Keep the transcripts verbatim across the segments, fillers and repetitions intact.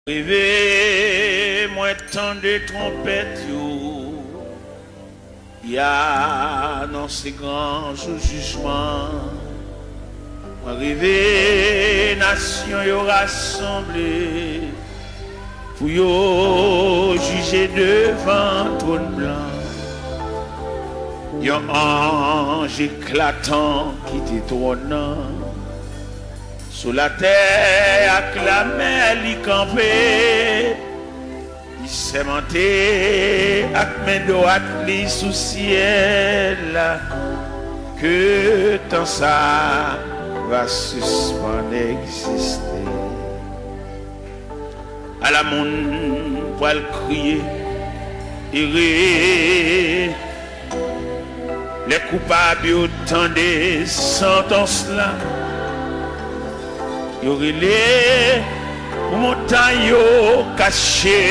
Rive, mwen tande twonpèt yo, y anonse gran jou jijman. Mwen rive, nasyon yo rasanble pou yo jije devan twòn blan. Yon anj eklatan kite twòn nan. Sou latè ak lamè li kanpe, li sèmante ak men dwat li sou syèl la ke tan sa va sispann egziste. Ala moun pral kriye, ere, lè koupab yo tande santans la, yo rele pou montay yo kache,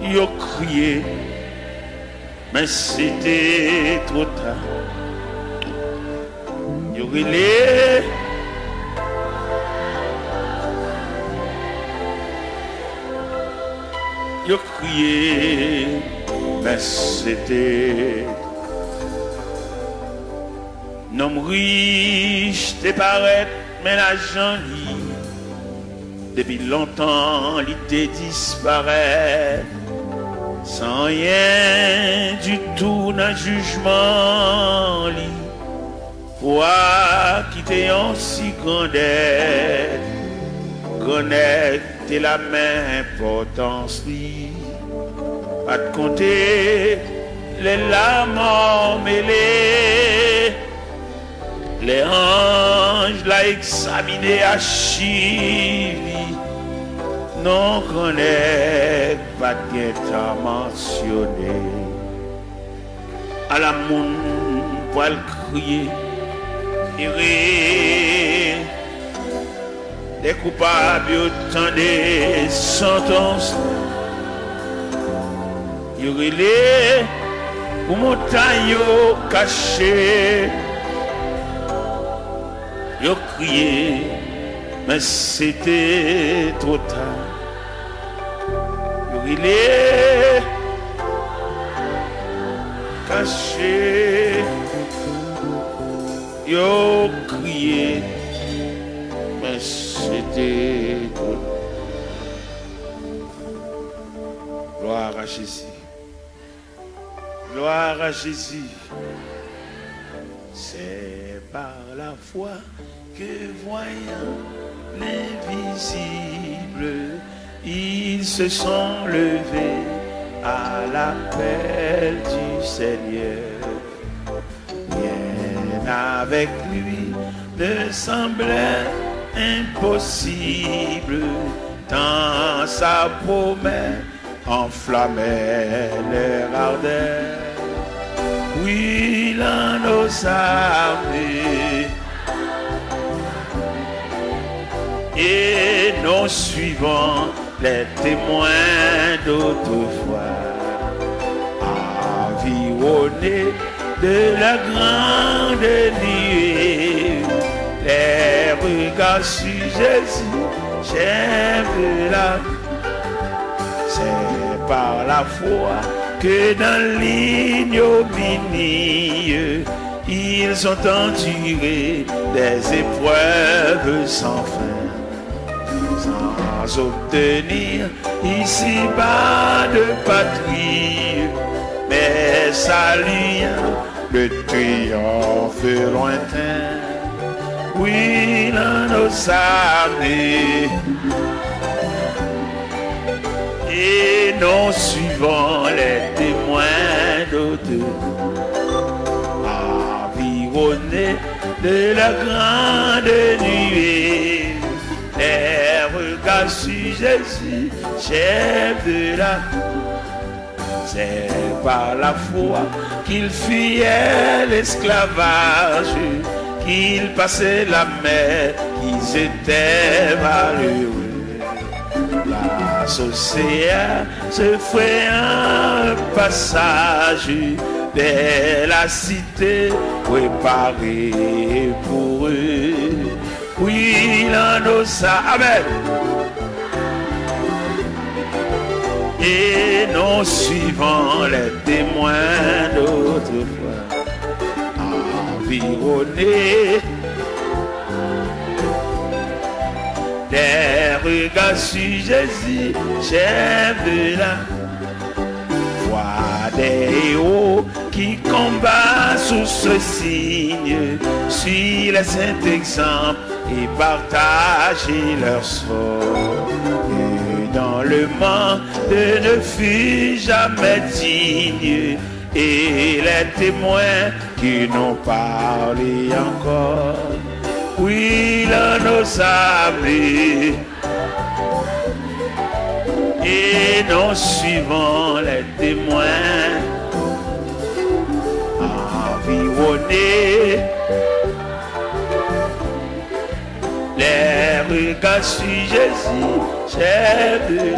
yo kriye, men se te twò ta. Yo rele, yo kriye, men se te. Nonm rich te parèt, men lajan li, depi lontan, li te disparèt, san anyen ditou nan jijman li. Pwa ki te yon si grandèt, grannèg te la men enpòtans li. Pa t konte lè lamò mele, lè anj la egzamine achiv li, non grannèg pa t gentan mansyone. Ala moun pral kriye, ere, lè koupab yo tande santans, yo rele pou montay yo kache, yo kriye, men se te twò ta. Yo rele, kache, yo kriye, men se te twò ta. Gloire à Jésus. Gloire à Jésus. C'est par la foi que, voyant l'invisible, ils se sont levés à l'appel du Seigneur. Rien avec lui ne semblait impossible, tant sa promesse enflammait leur ardeur. Brûlant nos âmes et non suivant les témoins d'autrefois, environnés de la grande nuée, les regards sur Jésus, chef de la, c'est par la foi que dans l'ignominie, ils ont enduré des épreuves sans fin, sans obtenir ici-bas de patrie, mais saluant le triomphe lointain, brûlant nos âmes et non suivant les témoins d'autrefois, environnés de la grande nuée, les regards sur Jésus, chef de la, c'est par la foi qu'ils fuyaient l'esclavage, qu'ils passaient la mer, qu'ils étaient malheureux. Grâce au Seigneur, se frayant passage vers la cité préparée pour eux. Brûlant nos âmes. Amen. Et non suivant les témoins d'autrefois, environnés des regards sur Jésus, chef de la foi des héros qui combat sous ce signe, suit les saints exemples et partager leur sort. Et dans le monde ne fut jamais digne, et les témoins qui n'ont parlé encore brûlent nos âmes et non suivant les témoins environnés. Les regards sur Jésus, chef de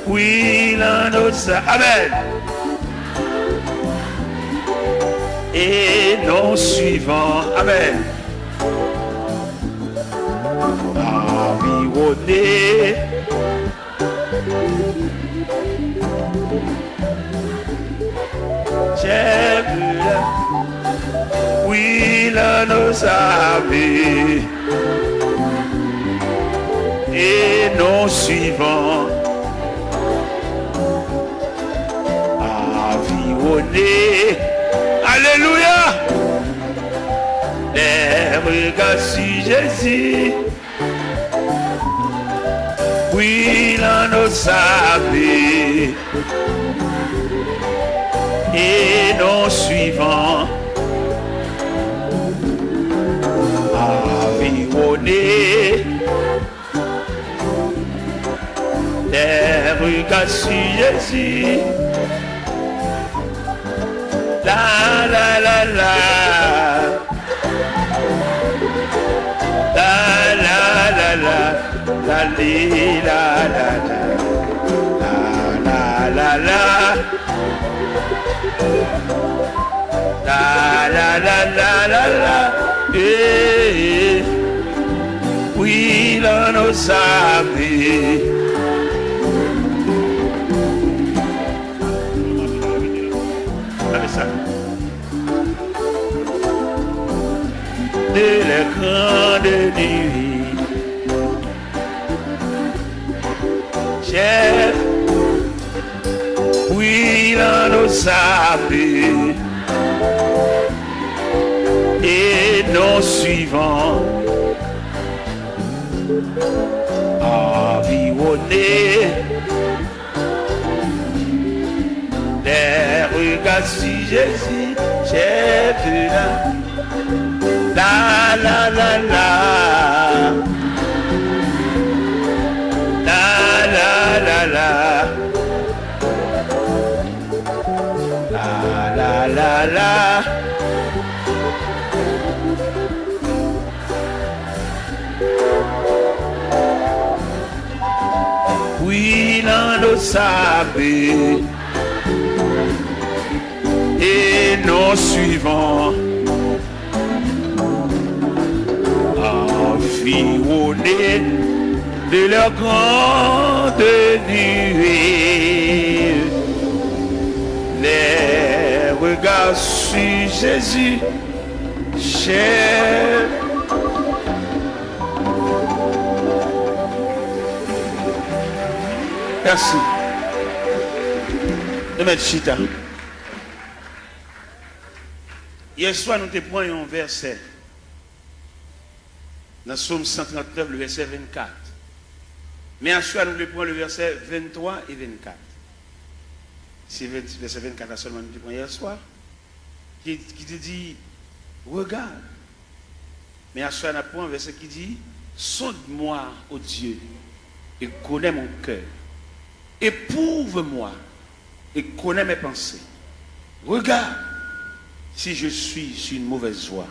oui, l'annosa. Amen. Et non suivant. Amen. Environné. Chèf la, wi, la nos amis et non suivant. Environné. Alléluia. Les regards sur Jésus. Brûlant nos amis et non suivant. Environné des regards sur Jésus. La, la, la, la. La, la, la, la. La, li, la, la, la. La, la, la, la. La, la, la, la, la, la. Eh, eh. Wi, la nos amis. Gade sa. De lè grande nuit. Chèf, brûlant nos amis et non suivant. Environné des regards sur Jésus, chèf la. La, la, la, la. La, la, la, la. La, la, la, la. Brûlant nos amis et non suivant. Environné de leurs grandes nuées, les regards sur Jésus, chèf. Mèsi. Nou mèt chita. Yèswa, nou te pran yon vèsè nan Sòm san trant nèf, le vèsè vennkat. Men aswè a, nou vle pran le vèsè venntwa e vennkat. Se ven-, vèsè vennkat la sèlman nou te pran yèswa, ki, ki te di, regarde. Men aswè a, n ap pran vèsè ki di, sonde-moi, ô Dieu, et connais mon cœur. Éprouve-moi et connais mes pensées. Regarde si je suis sur une mauvaise voie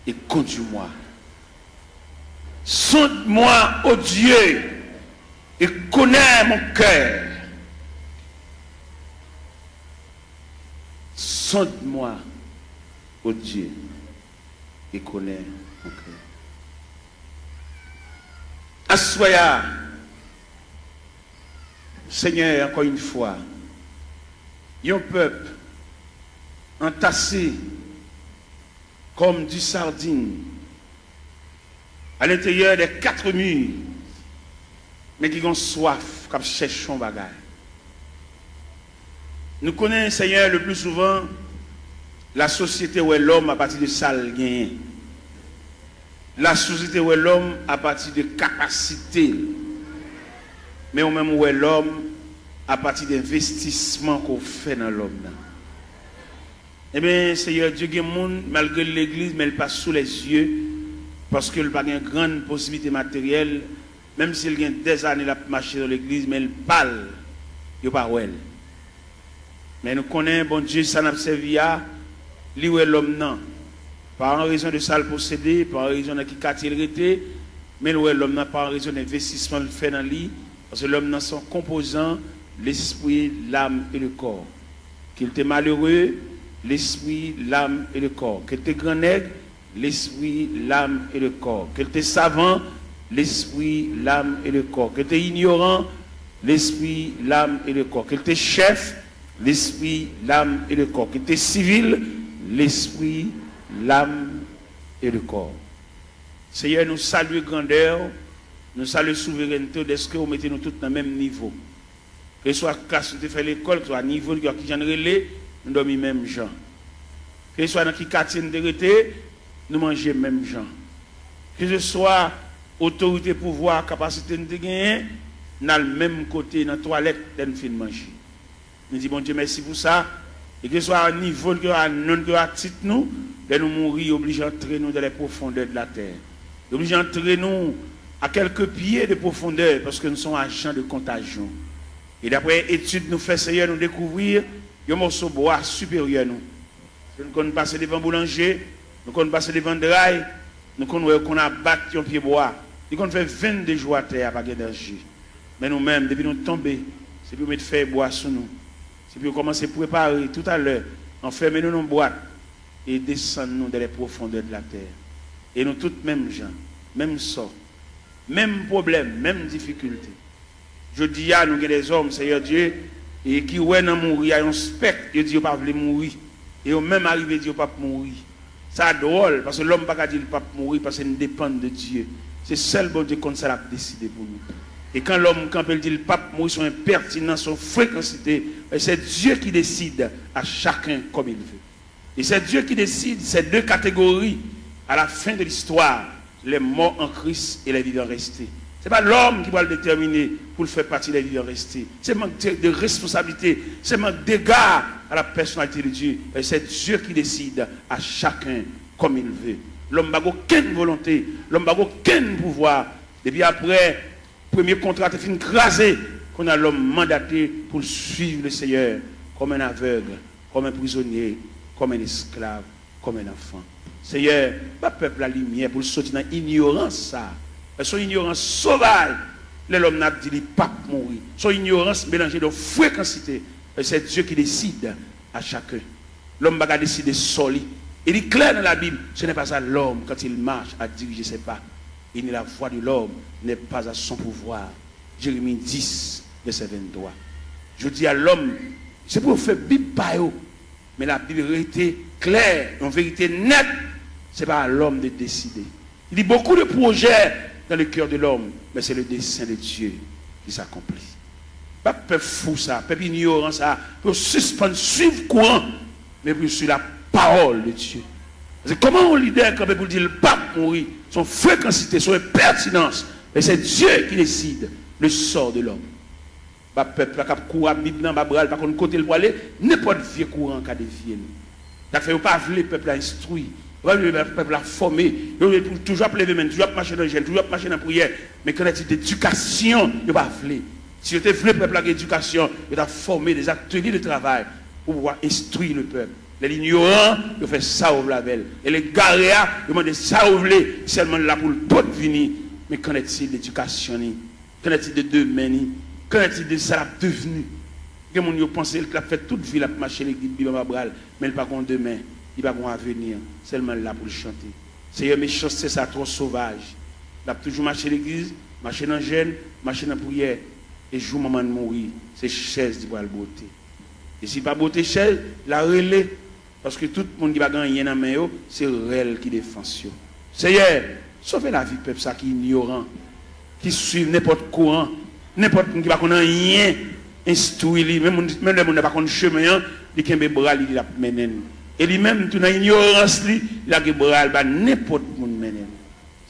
et conduis-moi. Sonde-moi, ô Dieu, et connais mon cœur. Sonde-moi, ô Dieu, et connais mon cœur. Aswè a, Senyè, ankò yon fwa, yon pèp antase kòm di sardin à l'intérieur des quatre murs, men ki gon swaf, k ap chèche yon bagay. Nou konnen, Senyè, le plus souvent, lasosyete wè lòm apati de sa l genyen. Lasosyete wè lòm apati de kapasite l. Men ou menm ou wè lòm apati de envestisman ke w fè nan lòm nan. Ebyen, Senyè Dye, gen moun, malgre l legliz, men l pa sou lèzye, paske l pa gen grann posiblite materyèl, menm si l gen dèzane l ap mache nan legliz, men l pa l, yo pa wè l. Men nou konnen Bondye sa n ap sèvi a, li wè lòm nan. Pa an rezon de sa l posede, pa an rezon nan ki katye l rete, men l wè lòm nan pa an rezon de envestisman l fè nan li, paske lòm nan se yon konpozan, lespri, lam e le kò. Ke l te malere, lespri, lam e le kò. Ke l te grannèg, lespri, lam e le kò. Ke l te savan, lespri, lam e le kò. Ke l te inyoran, lespri, lam e le kò. Ke l te chèf, lespri, lam e le kò. Ke l te sivil, lespri, lam e le kò. Senyè, nou salye grandè w, nou salye souverènte w, dèske w mete nou tout nan menm nivo. Keseswa klas nou te fè lekòl, keseswa nivo n, kijan n rele, nou dòmi menm jan. Keseswa nan ki katye n te rete, nou manje menm jan. Keseswa otorite, pouvwa, kapasite n te genyen, n al menm kote nan twalèt lè n fin manje. Nou di Bondye mèsi pou sa. E keseswa nivo n, keseswa non n, keseswa tit nou, lè nou mouri, yo oblije antre nou dans les profondeurs de la terre. Yo oblije antre nou à quelques pieds de profondeur, paske nou se yon ajan de kontajyon. E daprè etid nou fè, Senyè, nou dekouvri yon moso bwa siperyè nou. Nou konn pase devan boulanje, nou konn pase devan dray, nou konn wè yo konn abat yon pye bwa. Li konn fè vennde jou atè a, pa gen danje. Men nou menm, depi nou tonbe, se pou yo met fèy bwa sou nou. Se pou yo kòmanse prepare toutalè, anfèmen nou nan bwat e desann nou dans les profondeurs de la terre. E nou tout menm jan, menm sò, menm pwoblèm, menm difikilte. Jodi a, nou gen dèzòm, Senyè Dye, e ki wè nan mouri a yon spèk, yo di yo pa vle mouri. E yo menm arive di yo p ap mouri. Sa dwòl, paske lòm pa ka di l p ap mouri, paske n depann de Dye. Se sèl Bondye k konn sa l ap deside pou nou. E kan lòm kanpe, l di l p ap mouri, se yon enpètinans, se yon frekansite. C'est Dieu qui décide à chacun comme il veut. Et c'est Dieu qui décide ces deux catégories à la fin de l'histoire, les morts en Christ et les vivants restés. Se pa lòm ki pral detèmine pou l fè pati des vivants restés. Se mank de, de responsabilité, se mank d'égard à la personnalité de Dieu. Et c'est Dieu qui décide à chacun comme il veut. Lòm pa gen okenn volonte, lòm pa gen okenn pouvwa. Depi aprè premye kontra te fin kraze, kounye a lòm mandate pou l suiv le Seyè kòm un aveugle, comme un prisonnier, comme un esclave, comme un enfant. Seyè, ba pèp la limyè pou l soti nan inyorans sa a. Se yon inyorans sovaj lè lòm nan ap di li p ap mouri. Se yon inyorans melanje de frekansite. C'est Dieu qui décide à chacun. Lòm pa ka deside sò li. E li klè nan Labib, ce n'est pas à l'homme, quand il marche, à diriger ses pas. Et ni la voix de l'homme n'est pas à son pouvoir. Jeremi dis, vèsè venntwa. Jodi a, lòm, se pou yo fè Bib pa yo. Men Labib rete klè, yon verite nèt, se pa a lòm de deside. Il dit, beaucoup de projets dans le cœur de l'homme, mais c'est le dessein de Dieu qui s'accomplit. Ba pèp fou sa, pèp inyoran sa, pou yo sispann suiv kouran, men pou yo suiv la parole de Dieu. Paske kòman yon lidè kanpe pou l di l p ap mouri, se yon frekansite, se yon enpètinans, men c'est Dieu qui décide le sort de l'homme. Ba pèp la k ap kouri ap Bib nan, ba bra l, pa konn kote l prale, nenpòt vye kouran ka devye l. Sa k fè yo pa vle pèp la enstwi, yo pa vle pèp la fòme, yo vle pou toujou ap leve men, toujou ap mache nan jèn, toujou ap mache nan priyè. Men qu'en est-il d'éducation, yo pa vle. Si yo te vle pèp la gen edikasyon, yo t ap fòme des ateliers de travail pour pouvoir instruire le peuple. Lè l inyoran, yo fè sa yo vle avè l. Lè l egare a, yo mande sa yo vle, sèlman l la pou l pot vini. Men qu'en est-il d'éducation li? Qu'en est-il de demen li? Qu'en est-il de sa l ap devni? Gen moun yo panse l k ap fè tout vi l ap mache legliz, Bib anba bra l, men l pa gon demen, li pa gon avenir, sèlman l la pou l chante. Seyè, mechanste sa twò sovaj. L ap toujou mache legliz, mache nan jèn, mache nan priyè. E jou manman l mouri, se chèz li pral bwote. E si l pa bwote chèz, l a rele. Paske tout moun ki pa gen anyen nan men yo, se rèl ki defans yo. Seyè, sove lavi pèp sa ki inyoran, ki swiv nenpòt kouran, nenpòt moun ki pa konn anyen enstwi li, menm moun, menm lè moun nan pa konn chemen an, li kenbe bra li, li ap mennen l. E li menm tou nan inyorans li, li lage bra l ba nenpòt moun mennen l.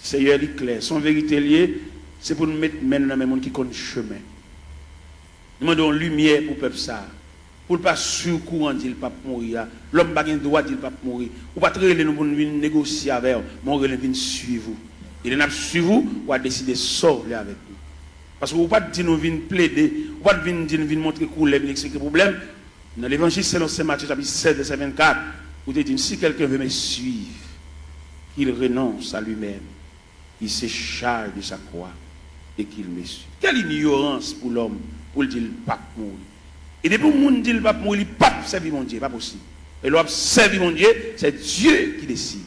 Seyè, li klè, se yon verite l ye, se pou n met men n nan men moun ki konn chemen. Nou mande yon limyè pou pèp sa a, pou l pa swiv kouran di l p ap mouri a. Lòm pa gen dwa di l p ap mouri. Ou pa t rele nou pou n vin negosye avè w, men w rele n vin swiv ou. E lè n ap swiv ou, w a deside sa w vle avèk nou. Paske ou pa t di nou vin plede, ou pa t vin di n vin montre koulè, vin eksplike pwoblèm. Nan Levanjil selon Sen Matye chapit sèz vèsè vennkat, ou te di n, si quelqu'un veut me suivre, qu'il renonce à lui-même, qu'il se charge de sa croix et qu'il me suive. Quelle ignorance pou lòm pou l di l p ap mouri. E depi yon moun di l p ap mouri, li p ap sèvi Bondye, pa posib. E lè w ap sèvi Bondye, c'est Dieu qui décide.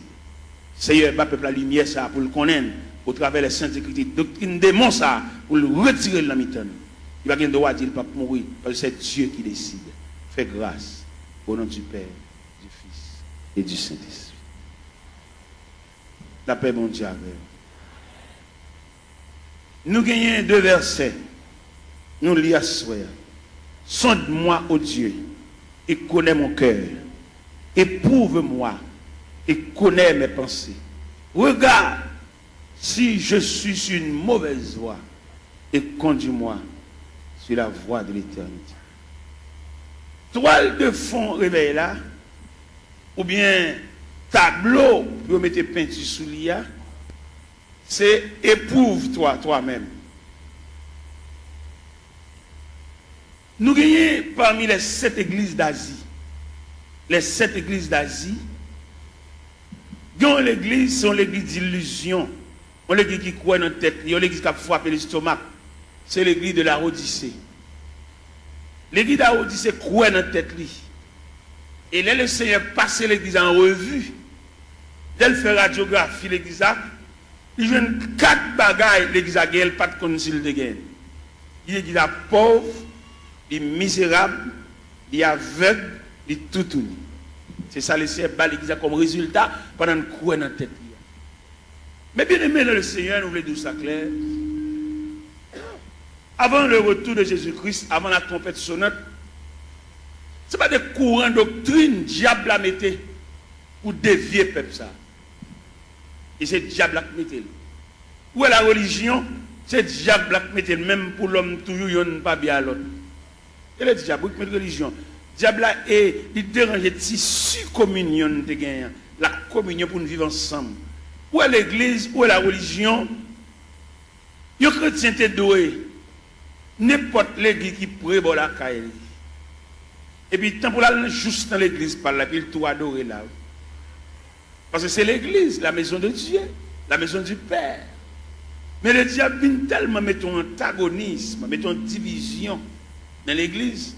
Seyè, ba pèp la limyè sa a pou l konnen, otravè les Saintes Écritures, doktrin demon sa a, pou l retire l nan mitan nou. Li pa gen dwa di l p ap mouri, paske c'est Dieu qui décide. Fais grâce, au nom du Père, du Fils et du Saint-Esprit. Lapè Bondye avè w. Nou genyen de vèsè nou li aswè a. Sonde-moi, ô Dieu, et connais mon cœur. Éprouve-moi et connais mes pensées. Regarde si je suis sur une mauvaise voie et conduis-moi sur la voie de l'éternité. Twal de fon revèy la, oubyen tablo pou yo mete penti sou li a, se Éprouve-toi toi-même. Nou genyen pami les sept églises d'Asie, les sept églises d'Asie, gen yon legliz, se yon legliz dilizyon, yon legliz ki kwè nan tèt li, yon legliz k ap frape lestomak. Se legliz de Laodise. Legliz Laodise kwè nan tèt li. E lè Lesenyè pase legliz la an revi, lè l fè radyografi legliz la, li jwenn kat bagay legliz la genyen, l pa t konn si l te genyen. Li legliz la pòv, li mizerab, li avèg, li toutouni. Se sa Lesenyè ba legliz la kòm rezilta pandan n kwè nan tèt li a. Men byeneme nan Lesenyè, nou vle di w sa klè. Avant le retour de Jésus-Christ, avant la trompette sonnante, se pa de kouran doktrin dyab la mete pou devye pèp sa. E se dyab la k mete l. Ou wè la relijyon, se dyab la k mete l, menm pou lòm toujou yonn pa byen a lòt. E le dyab, wi, k met relijyon. Dyab la, e, li deranje tisi kominyon n te genyen an, la kominyon pou n viv ansanm. Ou wè legliz, ou wè la relijyon, yon kretyen te dwe nenpòt legliz ki pre bò lakay li. Epi tan pou l al nan, jous nan legliz pa l la, epi l tou adore la, wi. Paske se legliz, la maison de Dieu, la maison du Père. Men le dyab vin tèlman mete yon antagonism, mete yon divizyon nan legliz.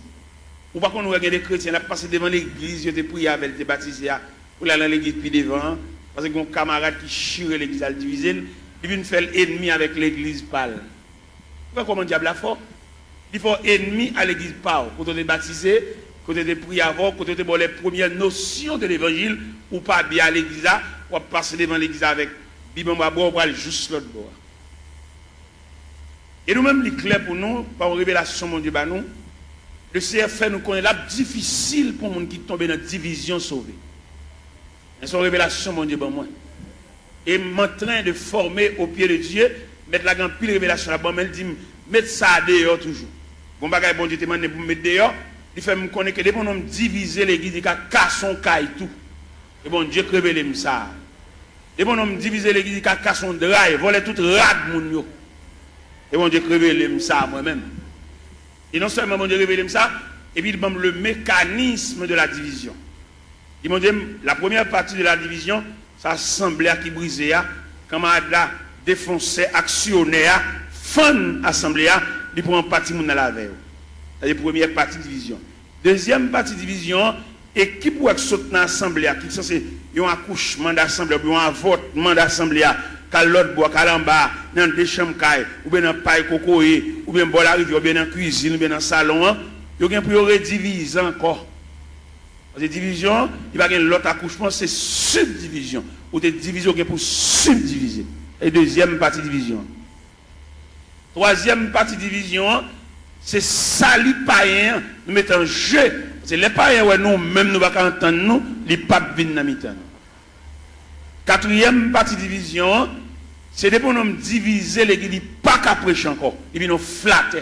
Ou pa konn wè gen de kretyen, l ap pase devan legliz yo te priye avè l, te batize a, pou l al nan legliz pi devan an, paske gen yon kamarad ki chire legliz la, l divize l, li vin fè l enmi avèk legliz pa l. Ou wè kòman dyab la fò? Li fè w enmi a legliz pa w, kote w te batize, kote yo te priye avè w, kote yo te ba w les premières notions de l'évangile, ou pa byen a legliz la, w ap pase devan legliz la avèk bib anba bra w, ou pral jous lòt bò a. E nou menm, li klè pou nou, pa yon revelasyon Bondye ba nou, Lesenyè fè nou konnen l ap difisil pou moun ki tonbe nan divizyon sove. Men se yon revelasyon Bondye ban mwen. E m antren de fòme o pye de Dye. Mèt la gen anpil revelasyon l ap ban, men l di m, met sa a deyò toujou. Gon bagay Bondye te mande m pou m met deyò, li fè m konnen ke depi yon nonm divize legliz, li ka kase yon kay tou. E Bondye k revele m sa a. Depi yon nonm divize legliz, li ka kase yon dra, vòlè tout rad moun yo. E Bondye k revele m sa a mwen menm. E non sèlman Bondye revele m sa, epi li ban m le mécanisme de la division. Li montre m, la première partie de la division, se asanble a ki brize a, kanmarad la, defonsè, aksyonè a, fann asanble a, li pran pati moun nan l avè yo. Sa se premyè pati divizyon. Dezyèm pati divizyon an, ekip ou wè k sot nan asanble a, ki sanse yon akouchman dasanble a, oubyen yon avòtman dasanble a, k al lòt bò a, k al anba a, nan de chanm kay, oubyen nan pay kokoye, oubyen bò larivyè, oubyen nan kwizin, oubyen nan salon an, yo gen pou yo redivize ankò. Paske divizyon an, li pa gen lòt akouchman, se sibdivizyon. Ou te divize, ou gen pou sibdivize. E dezyèm pati divizyon an. Twazyèm pati divizyon an, se sali payen an, nou mete an je. Paske lè payen wè nou menm nou pa ka antann nou, li p ap vin nan mitan nou. Katriyèm pati divizyon an, se depi yon nonm divize legliz, li pa ka preche ankò. Li vin yon flatè.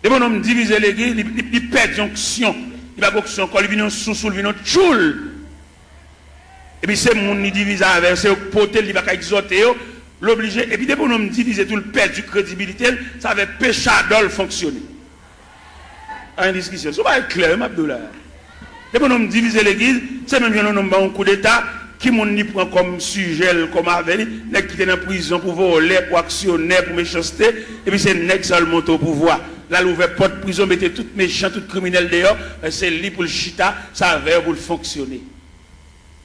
Depi yon nonm divize legliz, li, li, li pèdi onksyon. Li pa gen onksyon ankò, li vin yon sousou, li vin yon tchoul. Epi se moun li divize avè yo, se yo k pote l, li pa ka egzòte yo, l oblije. Epi depi yon nonm divize tou, l pèdi kredibilite l, sa fè pechadò l fonksyone. Pa gen diskisyon. Si w pa klè, m ap di w la. Depi yon nonm divize legliz, se menm jan yon nonm ba yon koudeta, ki moun li pran kòm sijè l, kòm avè li, nèg ki te nan prizon pou vòlè, pou aksyonè, pou mechanste, epi se nèg sa l monte o pouvwa. L al ouvè pòt prizon, mete tout mechan, tout kriminèl deyò, se li pou l chita, se avè yo pou l fonksyone.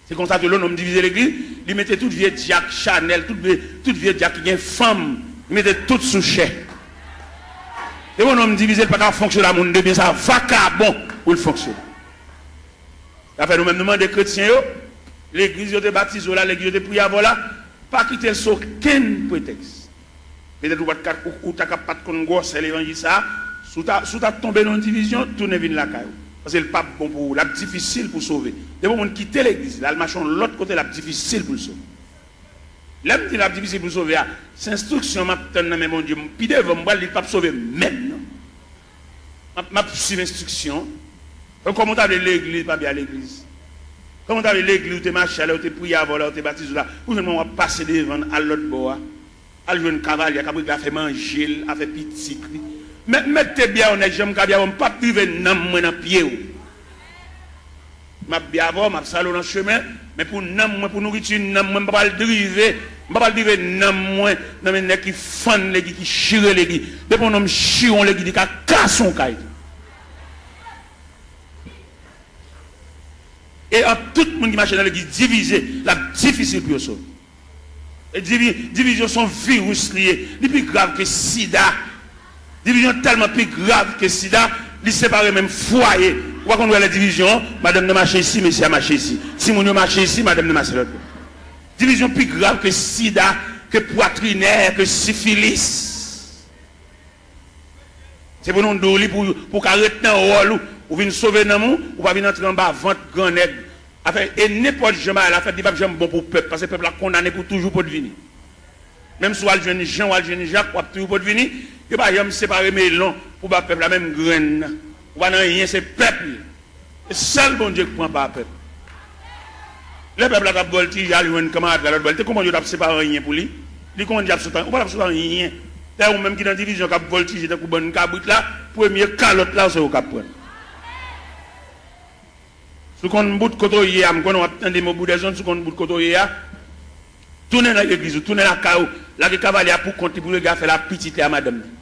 Se konsa tou lè yon nonm divize legliz, li mete tout vye dyak Chanèl, tout vye, tout vye dyak ki gen fanm, li mete tout sou chè. Depi yon nonm divize, li pa ka fonksyone a moun de byen, se vakabon pou l fonksyone. Sa fè nou menm nou mande kretyen yo, legliz yo te batize w la, legliz yo te priye avè w la, pa kite l sou okenn pretèks. Petèt ou pa t ka, ou, ou ta ka pa t konn gwosè levanjil sa a. Si w ta, si w ta tonbe nan yon divizyon, tounen vin lakay ou. Paske l p ap bon pou ou, l ap difisil pou w sove. Depi yon moun kite legliz, l al mache yon lòt kote, l ap difisil pou l sove. Lè m di l ap difisil pou l sove a, se enstriksyon m ap tann nan men Bondye. Pi devan, m pral di l p ap sove menm non. M ap, m ap swiv enstriksyon. Kòman w ta vle legliz, pa byen al legliz? Kòman w ta vle legliz ou te mache a, lè ou te priye avè w la, ou te batize w la, ou jwenn mwen w ap pase devan l al lòt bò a? Al jwenn kavalye a k ap regle afè manje l, afè pitit li. Mèt, mèt te byen yon nèg, jan m ka byen, m p ap rive nanm mwen nan pye w. M ap byen avè w, m ap salye w nan chemen, men pou nanm mwen, pou nouriti nanm mwen, m pa pral drive, m pa pral drive nanm mwen nan men nèg ki fann legliz, ki chire legliz. Depi yon nonm chire yon legliz, li ka kase yon kay tou. E ant tout moun ki mache nan legliz divize, l ap difisil pou yo sove. E divi-, divizyon se yon viris li ye. Li pi grav ke sida. Divizyon tèlman pi grav ke sida, li separe menm fwaye. Ou pa konn wè lè divizyon, madanm nan mache isi, mesye a mache isi. Timoun yo mache isi, madanm nan mache lòt bò. Divizyon pi grav ke sida, ke pwatrinè, ke sifilis. Se pou nou di w li pou, pou w ka ret nan wòl ou, ou vin sove nanm ou, ou pa vin antre anba vant gran nèg. Afè, e nenpòt jan bagay la fèt, li p ap janm bon pou pèp, paske pèp la kondane pou toujou potvini. Menm si w al jwenn Jan, w al jwenn Jak, w ap toujou potvini, yo pa janm separe melon pou ba pèp la menm grenn nan. Ou pa nan anyen, se pèp li. Se sèl Bondye k pran pa pèp. Lè pèp la t ap vòltije al jwenn kanmarad la lòt bò, li te konprann yo t ap separe anyen pou li. Li konprann li t ap sot anyen. Ou pa t ap sot anyen. Dayè ou menm ki nan divizyon k ap vòltije tankou bann kabrit la, premye kalòt la se ou k ap pran. Si w konn bout kote w ye a, m konnen w ap tande m o bout dè zonn, si w konn bout kote w ye a, tounen nan legliz ou, tounen lakay ou, lage kavalye a pou kont li pou l regle afè l a pitit li a madanm li.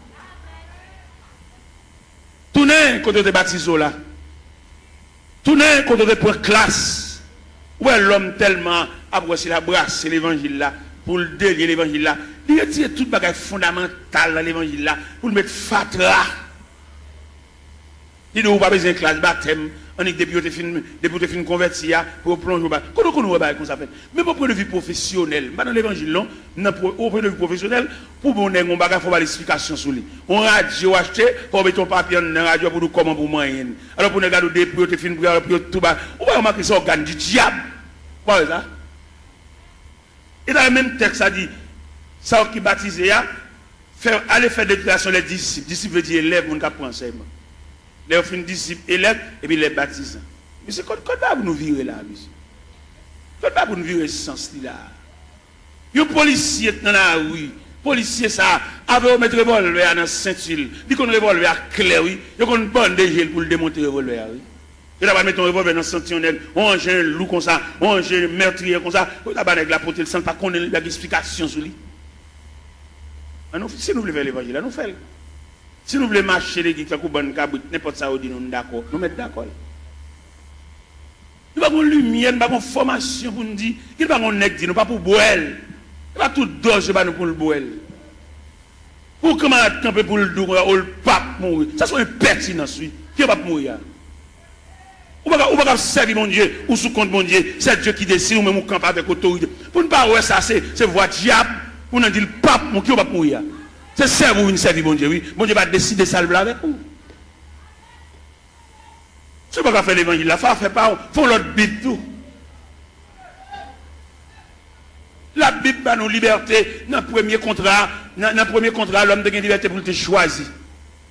Tounen kote yo te batize w la. Tounen kote yo te pran klas. Ou wè lòm tèlman ap wè se l ap brase levanjil la, pou l delye levanjil la. Li retire tout bagay fondamantal nan levanjil la, pou l met fatra. Li di w ou pa bezwen klas batèm, annik depi yo te fin, depi w te fin konvèti a, pou yo plonje w ba. Kote w konn wè bagay konsa fèt? Menm o pwen de vi pwofesyonèl, m pa nan levanjil non, m nan pwo-, o pwen de vi pwofesyonèl, pou bon nèg yon bagay, fò w ba l esplikasyon sou li. Yon radyo w achte, fò w mete yon papye anndan radyo a pou di w kòman pou w manyen l. Alò pou nèg la di w depi yo te fin priye, alò pou yo tou ba. Ou pa remake se ògàn di dyab. Ou pa wè sa? E dayè menm tèks la di, sa yo ki batize a, fè, ale fè deklarasyon lè disip. Disip vle di elèv, moun k ap pran ansèyman. Lè yo fin disip, elèv, epi lè batizan. Mesye, kot, kot bagay pou nou vire la, mesye? Kot bagay pou nou vire sans li la? Yon polisye t nan lari. Polisye sa a, avè yo met revòlvè a nan senti l. Li konn revòlvè a klè, wi. Yo konn bande je l pou l demonte revòlvè a, wi. Yo ta pral mete yon revòlvè nan senti yon nèg, yon anjen lou konsa, yon anjen mètriye konsa, pou yo ta ba nèg la pote l san l pa konnen l, li pa gen esplikasyon sou li. An nou, si nou vle fè levanjil la, nou fè l. Si nou vle mache legliz tankou bann kabrit, nenpòt sa yo di nou, nou dakò, nou mèt dakò l. Nou pa gon limyè, nou pa gon fòmasyon pou n di, ki nou pa gon nèg di nou, pa pou bwè l. E pa tout dòz yo ba nou pou l bwè l. Pou yon kanmarad kanpe pou l di w konsa, o, l p ap mouri. Sa se yon enpètinans, wi. Ki yo p ap mouri a? Ou pa ka, ou pa ka sèvi Bondye, ou sou kont Bondye. C'est Dieu qui décide, ou menm ou kanpe avèk otorite. Pou n pa wè sa, se, se vwa dyab, pou n di l p ap mouri. Ki yo p ap mouri a? Se sèvi w vin sèvi Bondye, wi. Bondye pa deside sa l vle avèk ou. Si w pa ka fè levanjil la, fè afè pa w. Fè yon lòt Bib tou. Labib ba nou libète nan premye kontra. Nan, nan premye kontra, lòm te gen libète pou l te chwazi.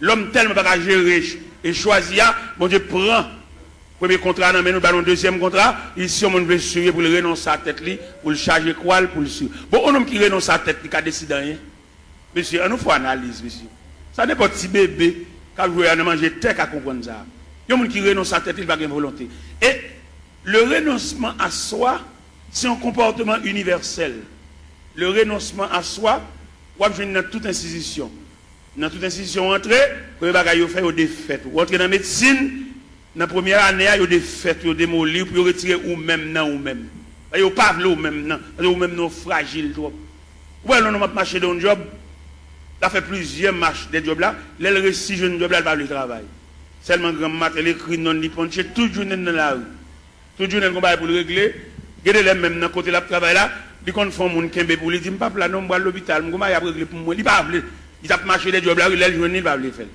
Lòm tèlman pa ka jere ch-, e chwazi a, Bondye pran premye kontra nan men nou, ba nou dezyèm kontra. Li, si yon moun vle swiv li, pou l renonse a tèt li, pou l chaje kwa l, pou l swiv. Bon, yon nonm ki renonse a tèt li ka deside anyen? Mesye, ann nou fè analiz, mesye. Sa nenpòt ti bebe k ap jwe a nan manje tè ka konprann sa. Yon moun ki renonse a tèt li, li pa gen volonte. E le renoncement à soi, se yon konpòteman inivèsèl. Le renoncement à soi, w ap jwenn nan tout enstitisyon. Nan tout enstitisyon w antre, premye bagay yo fè, yo defèt ou. Ou antre nan medsin, nan premyè ane a, yo defèt ou, yo demoli w pou yo retire ou menm nan ou menm. Yo pa vle ou menm nan, paske ou menm nan w frajil twòp. Ou wè lè yon nonm ap mache de yon djòb, l ap fè plizyè mach de djòb la, lè l resi jwenn djòb la, l pa vle travay. Sèlman granm maten l ekri non l, li ponche tout jounen l nan lari. Tout jounen l gon bagay pou l regle. Gen de lè menm nan kote l ap travay la, li konn fè yon moun kenbe pou li, di, "M p ap la non, m pral lopital, m gon bagay y ap regle pou mwen." Li pa vle. Li t ap mache de djòb la, wi, lè l jwenn li, li pa vle fè l.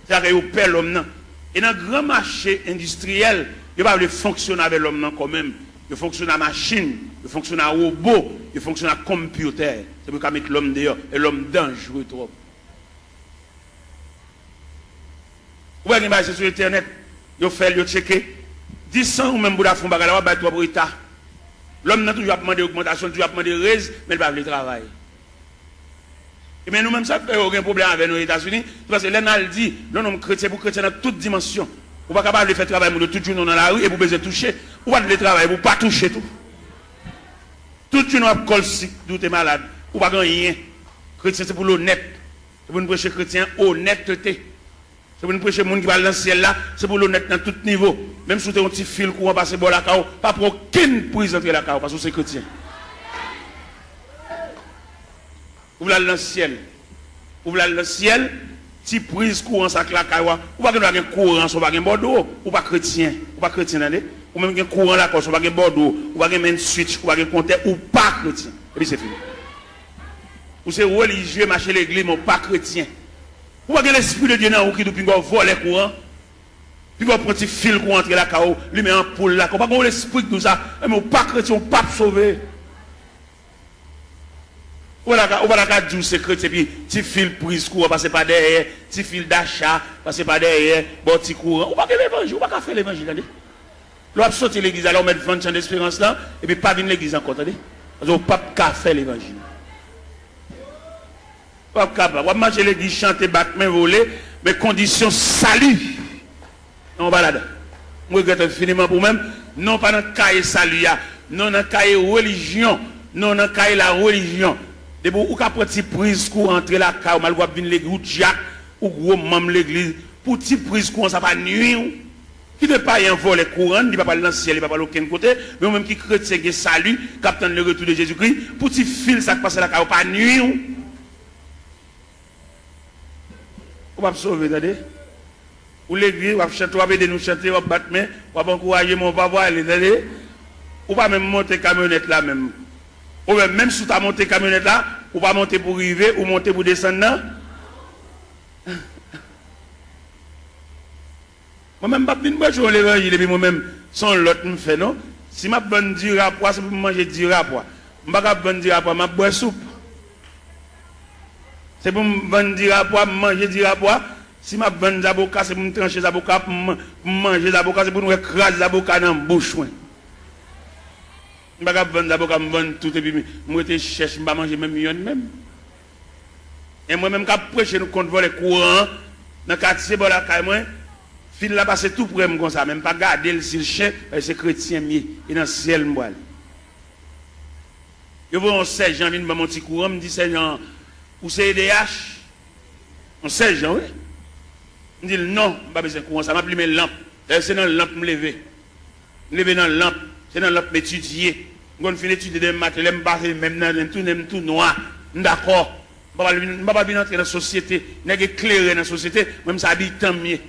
Se sa k fè yo pè lòm nan. E nan gran mache endistriyèl, yo pa vle fonksyone avè lòm nan kò menm. Yo fonksyone a machin, yo fonksyone a wobo, yo fonksyone a konpyotè. Se pou yo ka met lòm deyò, e lòm danjre twòp. Ou wè gen bagay se sou entènèt, yo fè l, yo tcheke. Di san ou menm pou w ta fè yon bagay la, w ap bay twòp reta. Lòm nan toujou ap mande ogmantasyon, toujou ap mande rèz, men l pa vle travay. Ebyen, nou menm sa k fè yo gen pwoblèm avè nou Etazini, se paske lè n al di, lè yon nonm kretyen pou kretyen nan tout dimansyon. Ou pa ka pa vle fè travay moun yo tout jounen w nan lari epi w bezwen touche. Ou pa t vle travay epi w pa touche tou. Tout jounen w ap kòl sik, di w te malad. Ou pa gen anyen. Kretyen se pou l onèt. Se pou n preche kretyen onètete. Se pou n preche moun ki pral nan syèl la, se pou l onèt nan tout nivo. Menm si w te yon ti fil kouran pase bò lakay w, pa pran okenn priz antre lakay w, paske w se kretyen. Ou vle al nan syèl. Ou vle al nan syèl, ti priz kouran sa k lakay w a. Ou pa gen dwa gen kouran san w pa gen bòdwo. Ou pa kretyen. Ou pa kretyen, tande. Ou menm gen kouran lakay w san w pa gen bòdwo. Ou pa gen main switch. Ou pa gen kontè. Ou pa kretyen. Epi se fini. Ou se relijye, mache legliz, men w pa kretyen. Ou pa gen Lespri de Dye nan ou ki di w pinga w vòlè kouran. Pinga w pran ti fil kouran antre lakay w, limen anpoul lakay w. Ou pa gen yon lespri ki di w sa. Enben, ou pa kretyen, ou p ap sove. Ou pa ta ka, ou pa ta ka di w se kretyen, epi ti fil priz kouran pase pa dèyè, ti fil dacha pase pa dèyè, ba w ti kouran. Ou pa gen levanjil, ou pa ka fè levanjil, tande. Lè w ap soti legliz la, lè w mèt vann Chan Desperans lan, epi pa vin legliz ankò, tande. Paske w p ap ka fè levanjil. W ap kapab. W ap mache legliz, chante, bat men, vole, men kondisyon sali non w pa ladan. M regrèt enfiniman pou mwen. Non w pa nan kaye sali a. Non w nan kaye relijyon. Non w nan kaye larelijyon. Depi w ka pran ti priz kouran antre lakay w, malgre w ap vin legliz, ou dyak, ou gwo manm legliz, pou ti priz kouran sa pa nwi w. Kite payen an vòlè kouran, li pa pral nan syèl, li pa pral okenn kote, men ou menm ki kretyen gen sali, k ap tann le retour de Jezikri, pou ti fil sa k pase lakay ou pa nwi w. Ou p ap sove, tande. Ou legliz, w ap chante, w ap ede nou chante, w ap bat men, w ap ankouraje, men w pa pwale, tande. Ou pa menm monte kamyonèt la menm. Oubyen menm si w ta monte kamyonèt la, ou pa monte pou rive, ou monte pou desann nan. Mwen menm m p ap vin preche yon levanjil epi mwen menm se yon lòt m fè non. Si m ap vann dira pwa, se pou m manje dira pwa. M pa ka ap vann dira pwa, m ap bwè soup. Se pou m vann dira pwa, m manje dira pwa. Si m ap vann zaboka, se pou m tranche zaboka, pou m, pou m manje zaboka, se pou nou wè kras zaboka nan bouch mwen. M pa ka ap vann zaboka, m vann tout epi m, m rete chèch, m pa manje menm yonn menm. E mwen menm k ap preche nou kont vòlè kouran an, nan katye bò lakay mwen, fil la pase tou prè m konsa, men m pa gade l si l chen, paske se kretyen m ye, e nan syèl m pwale. Yo voye yon sèjan vin ban m yon ti kouran, m di sèjan an, "Ou se E D H?" Yon sèjan, wi. M di l, "Non, m pa bezwen kouran sa, m ap limen lanp." Dayè, se nan lanp m leve. M leve nan lanp, se nan lanp m etidye. M konn fin etidye demen maten, lè m pase, menm nan, menm tou, menm tou nwa. M dakò. M pa pral vin, m pa pral vin antre nan sosyete, nèg eklere nan sosyete, mwen menm se abitan m ye.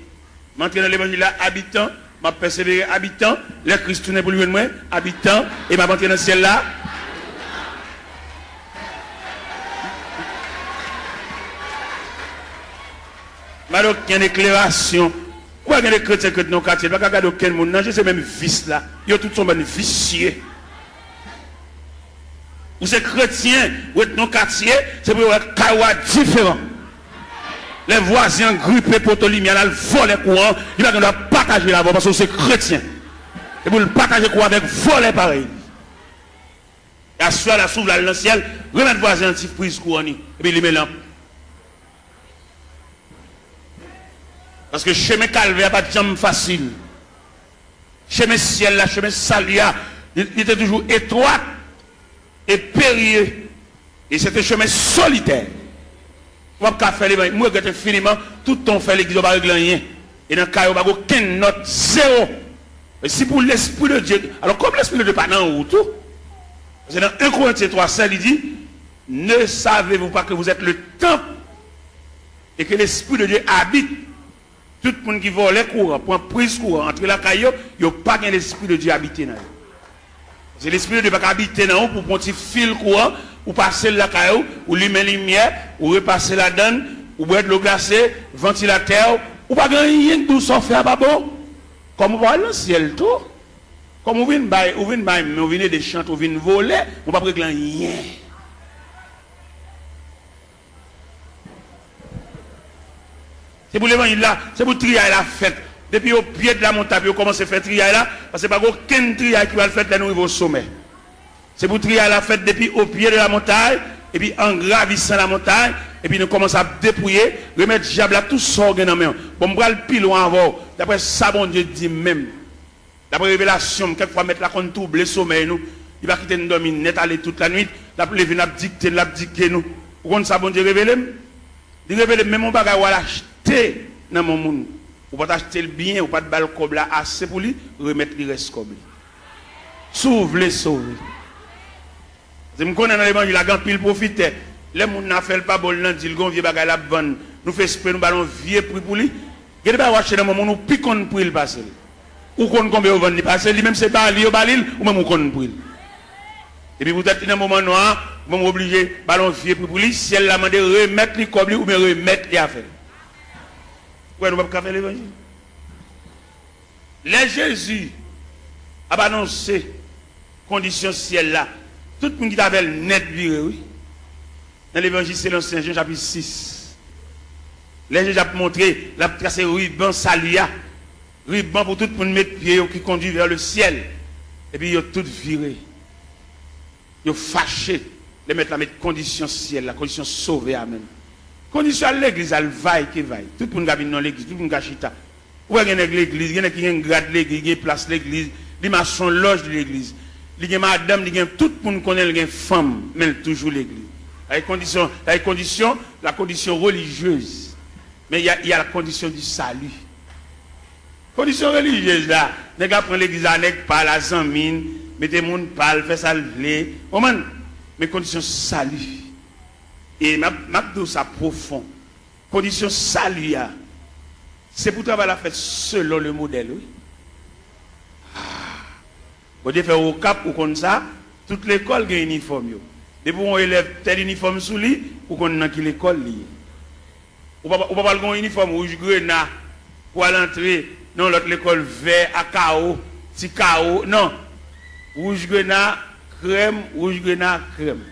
M antre nan levanjil la abitan, m ap pèsevere abitan, lè Kris tounen pou l jwenn mwen, abitan, e m ap antre nan syèl la. M pa gen okenn eklerasyon. Ou pa gen de kretyen k ret nan katye, pa ka gade okenn moun nan je, se menm vis la. Yo tout se yon bann visye. Ou se kretyen, ou ret nan katye, se pou yo wè kay ou a diferan. Lè vwazen an gripe poto limyè l al vòlè kouran, li pa gen dwa pataje l avè w paske w se kretyen. Se pou l pataje kouran avèk vòlè parèy li. E aswè a la, si w vle al nan syèl, remèt vwazen an ti priz kouran li, epi limen lanp. Paske chemen kalvè a pa t janm fasil. Chemen syèl la, chemen sali a, li, li te toujou etwat e perye. E se te chemen solitè. Ou p ap ka fè levanjil. M regrèt enfiniman, tout tan w fè legliz, ou pa regle anyen. E nan kay ou, pa gen okenn nòt, zewo. E si pou Lespri de Dye, alò, kòm Lespri de Dye pa nan ou tou, paske nan en Korentyen twa sèz, li di, Ne savez-vous pas que vous êtes le temple et que l'Esprit de Dieu habite? Tout moun ki vòlè kouran, pran priz kouran, antre lakay yo, yo pa gen Lespri de Dye abite nan yo. Se Lespri de Dye pa ka abite nan ou pou pran ti fil kouran, ou pase l lakay ou, ou limen limyè, ou repase ladann, ou bwè dlo glase, vantilatè, ou pa gen anyen k di w sa w fè a pa bon. Kòm ou pa al nan syèl tou, kòm ou vin bay, ou vin bay men, ou vin ede chante, ou vin vole, ou p ap regle anyen. Se pou levanjil la, se pou triyay la fèt. Depi o pye de la montay pou yo kòmanse fè triyay la, paske pa gen okenn triyay ki pral fèt lè nou rive o somè. Se pou triyay la fèt depi o pye de la montay, epi an gravisan la montay, epi nou kòmanse ap depouye, remèt dyab la tout sa w gen nan men w. Bon, m pral pi lwen avè w, daprè sa Bondye di m menm. Daprè revelasyon m, kèk fwa Mèt la konn twouble somèy nou. Li pa kite n dòmi nèt ale tout lannuit. L ap leve n, l ap dikte n, l ap dikte nou. Ou konn sa Bondye revele m? Li revele m menm yon bagay w al achte nan men yon moun. Ou pa t achte l byen, ou pa t ba l kòb la ase pou li, remèt li rès kòb li. Si w vle sove. Paske m konnen nan levanjil la, gen anpil pwofitè. Lè moun nan fè l pa bon, l nan di l gen yon vye bagay l ap vann. Nou fè espre nou ba l yon vye pri pou li. Gen de bagay w achte nan men moun, ou pi konn pri l pase l. Ou konn konbyen yo vann li pase l, li menm se ba li yo ba li l, ou menm ou konn pri l. Epi poutèt li nan moman nwa a, ou menm ou oblije ba l yon vye pri pou li, syèl la mande remèt li kòb li oubyen remèt li afè l. Ou wè nou p ap ka fè levanjil. Lè Jezi ap anonse kondisyon syèl la, tout moun ki t avè l nèt vire, wi. Nan Levanjil selon Sen Jan, chapit sis, lè Jezi ap montre, l ap trase riban sali a, riban pou tout moun met pye yo ki kondui vè le syèl, epi yo tout vire. Yo fache lè Mèt la met kondisyon syèl la, kondisyon sove a menm. Kondisyon al legliz, al vay ke vay. Tout moun ka vin nan legliz, tout moun ka chita. Ou wè gen nèg legliz, gen nèg ki gen grad legliz, gen plas legliz, li mache yon lòj legliz. Li gen madanm, li gen tout moun konnen l gen fanm, men l toujou legliz. Sa e kondisyon, sa e kondisyon, la condition religieuse. Men y a, y a la condition du salut. Kondisyon relijyez la, nèg la pran legliz la, nèg pa l a zanmi n, mete moun pa l, fè sa l vle. Konprann? Men kondisyon sali. E m ap, m ap di w sa pwofon. Kondisyon sali a, se pou travay la fèt selon le modèl, wi. Ah. Bondye fè w Okap, ou konn sa, tout lekòl gen inifòm yo. Depi w wè yon elèv tèl inifòm sou li, ou konn nan ki lekòl li ye. Ou pa, ou pa pral gen yon inifòm wouj grena pou al antre nan yon lòt lekòl vè a kawo, ti kawo, non. Wouj grena, krèm, wouj grena, krèm.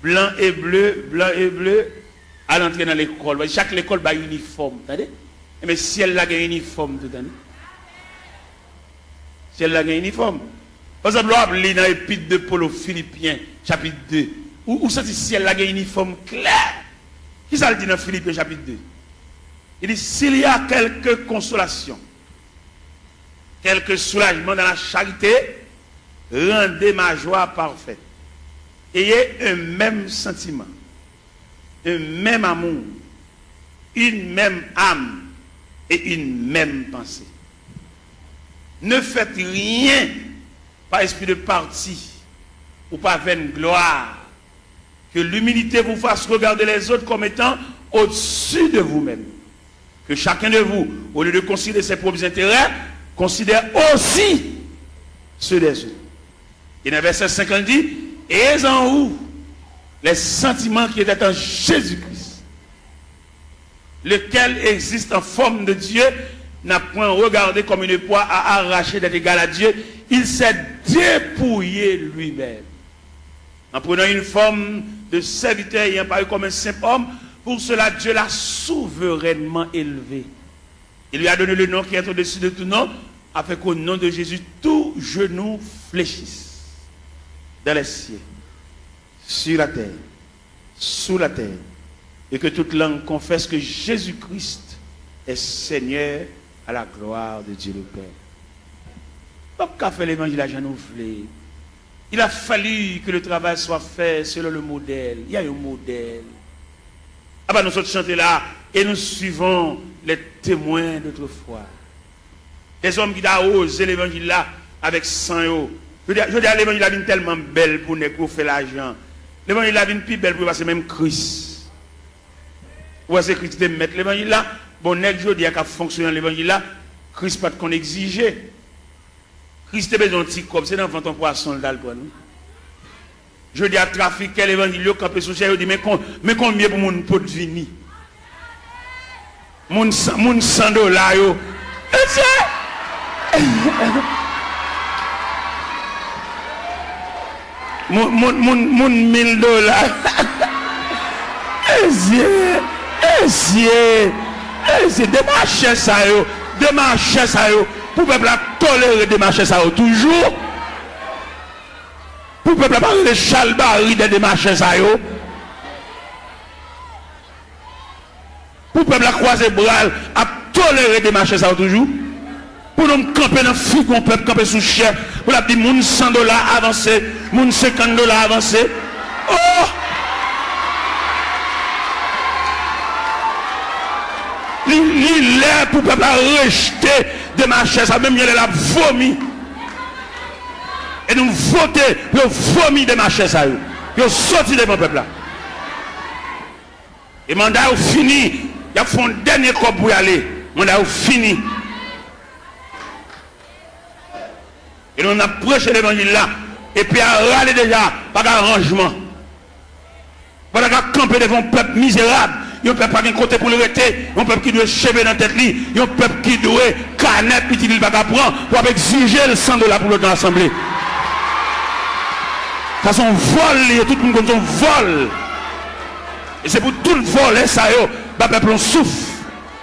Blan e ble, blan e ble, al antre nan lekòl. Chak lekòl bay inifòm, tande? Enben, syèl la gen inifòm tou, tande? Syèl la gen inifòm. Pa egzanp, lè w ap li nan Epit de Polo Filipyen, chapit de, ou, ou santi syèl la gen inifòm klè. Kisa l di nan Filipyen, chapit de? Li di, S'il y a quelque consolation, quelque soulagement dans la charité, rendez ma joie parfaite. Ayez un même sentiment, un même amour, une même âme et une même pensée. Ne faites rien par esprit de parti ou par vaine gloire, Que l'humilité vous fasse regarder les autres comme étant au-dessus de vous-même. Que chacun de vous, au lieu de considérer ses propres intérêts, considère aussi ceux des autres. Et dans verset cinq, il dit, ayez en vous les sentiments qui étaient en Jésus-Christ, lequel existe en forme de Dieu, n'a point regardé comme une proie à arracher d'être égal à Dieu, il s'est dépouillé lui-même en prenant une forme de serviteur, ayant paru comme un simple homme. Pour cela, Dieu l'a souverainement élevé et lui a donné le nom qui est au-dessus de tout nom, afin qu'au nom de Jésus, tout genou fléchisse dans les cieux, sur la terre, sous la terre, et que toute langue confesse que Jésus-Christ est Seigneur, à la gloire de Dieu le Père. P ap ka fè levanjil la jan nou vle. Il a fallu que le travail soit fait selon le modèle. Il y a un modèle. Apa nou sot chante la, et nous suivons les témoins d'autrefois. Dèzòm ki ta woze levanjil la avèk san yo. Jodi a, jodi a levanjil la vin tèlman bèl pou nèg yo fè lajan. Levanjil la vin pi bèl pou yo pase menm Kris. Ou wè se Kris ki te mèt levanjil la. Bon, nèg jodi a k ap fonksyone nan levanjil la, Kris pa t konn egzije. Kris te bezwen yon ti kòb, se nan vant yon pwason l t al pran l wi. Jodi a, trafikè levanjil yo kanpe sou chè, yo di, men, kon, men konbyen pou moun pot vini. Moun san, moun san dola yo. Mesye! Moun, moun, moun, moun mil dola. Mesye! Mesye! Mesye! Demachè sa yo! Demachè sa yo! Pou pèp la tolere demachè sa yo toujou? Pou pèp la pa rele chalbari dè demachè sa yo? Pou pèp la kwaze bra l ap tolere demachè sa yo toujou? Pou nou kanpe nan figi yon pèp, kanpe sou chè, pou l ap di moun san dola avanse, moun senkant dola avanse? Oh! Li, li lè pou pèp la rejte demachè sa, menm jan lè l ap vomi. E nou vote pou yo vomi demachè sa yo. Pou yo soti devan pèp la. E manda yo fini. Y ap fè yon dènye kòb pou y ale. Manda yo fini. E nou, n ap preche levanjil la. Epi a rale deja, pa gen aranjman. Pandan k ap kanpe devan yon pèp mizerab, yon pèp pa gen kote pou l rete, yon pèp ki dwe cheve nan tèt li, yon pèp ki dwe kanè pitit li l pa ka pran, w ap egzije l san dola pou l nan asanble. Sa se yon vòl li ye, tout moun konn se yon vòl. E se pou tout vòlè sa yo ba pèp la yon souf.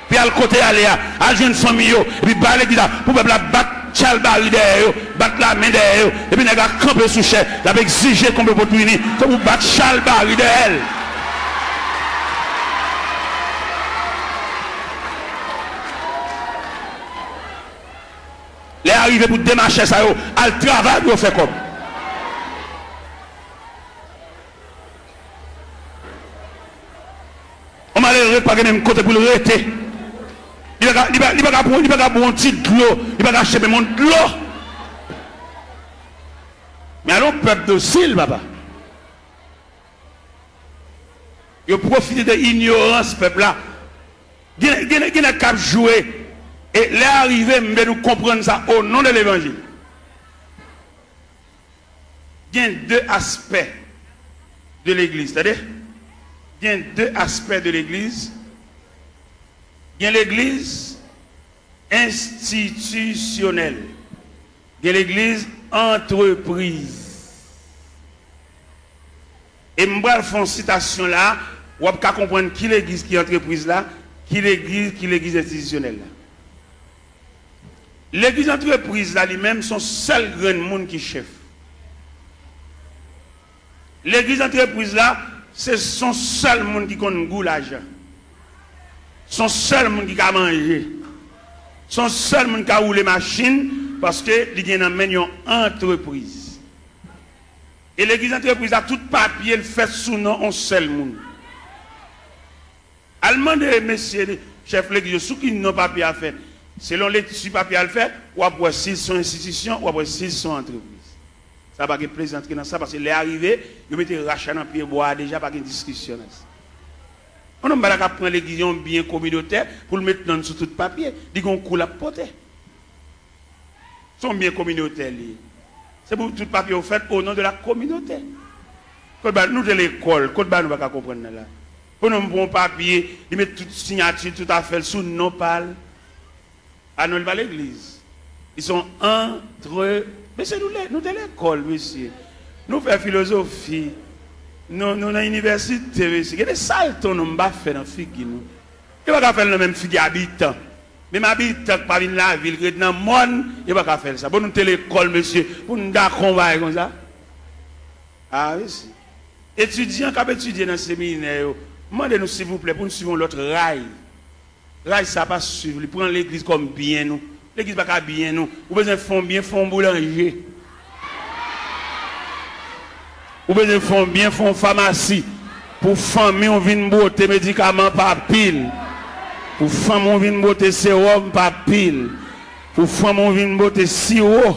Pou y al kote y ale a, al jwenn fanmi yo, epi ba legliz la, pou pèp la bat chalbari dèyè yo, bat lamen dèyè yo, epi nèg la kanpe sou chè, l ap egzije konbyen pot pou vini, se pou bat chalbari dèyè l. Lè a rive pou demachè sa yo al travay pou yo fè kòb. Yon malere pa gen menm kote pou l rete. Li pa ka, li pa, li pa ka pran, li pa ka pran yon ti dlo, li pa ka achte menm yon dlo. Men ale yon pèp dosil, papa. Yo pwofite de inyorans pèp la. Gen, gen, gen nèg k ap jwe. E lè a rive, m vle nou konprann sa o non de levanjil. Gen de aspè de legliz, tande. Gen de aspè de legliz. Gen legliz enstitisyonèl. Gen legliz antrepriz. E m pral fè yon sitasyon la, w ap ka konprann ki legliz ki antrepriz la, ki legliz, ki legliz enstitisyonèl la. Legliz antrepriz la, li menm, se yon sèl grenn moun ki chèf. Legliz antrepriz la, se, se yon sèl moun ki konn gou lajan. Se yon sèl moun ki ka manje. Se yon sèl moun ki ka woule machin, paske li gen nan men l yon antrepriz. E legliz antrepriz la, tout papye l fèt sou non yon sèl moun. Al mande mesye chèf legliz yo sou ki non papye a fèt. Selon lekti papye a l fèt, w ap wè si l se yon enstitisyon, w ap wè si l se yon antrepriz. Sa pa gen plezantri nan sa, paske lè a rive, yo mete rach la nan pye bwa a deja, pa gen diskisyon nan sa. Yon nonm pa ta ka pran legliz, yon byen kominotè, pou l met non l sou tout papye. Li gen yon kou l ap pote. Se yon byen kominotè li ye. Se pou tout papye yo fèt au nom de la communauté. Kot ba nou te lekòl, kot ba nou pa ka konprann nan la. Pou nonm pran yon papye, li met tout siyati, tout afè l sou non pa l. A non, li pa legliz. Li se yon antre-, mesye, nou le-, nou te lekòl, mesye. Nou fè filozofi. Nou, nou nan inivèsite, mesye. Gen de salte yon nonm pa fè nan figi nou. Yo pa ka fè l nan menm figi abitan. Menm abitan k pa vin lavil, ki ret nan mòn, yo pa ka fè l sa. Bon, nou te lekòl, mesye, pou n dakò yon bagay konsa. A, mesye. Etidyan k ap etidye nan seminè yo, m mande nou, silvouplè, pou n swiv yon lòt ray. Ray sa pa swiv li. Pran legliz kòm byen nou. Legliz pa ka byen nou. Ou bezwen fè yon byen, fè yon boulanje. Ou bezwen fè yon byen, fè yon famasi. Pou fanmi w vin bwote medikaman pa pil. Pou fanmi w vin bwote sewòm pa pil. Pou fanmi w vin bwote siwo.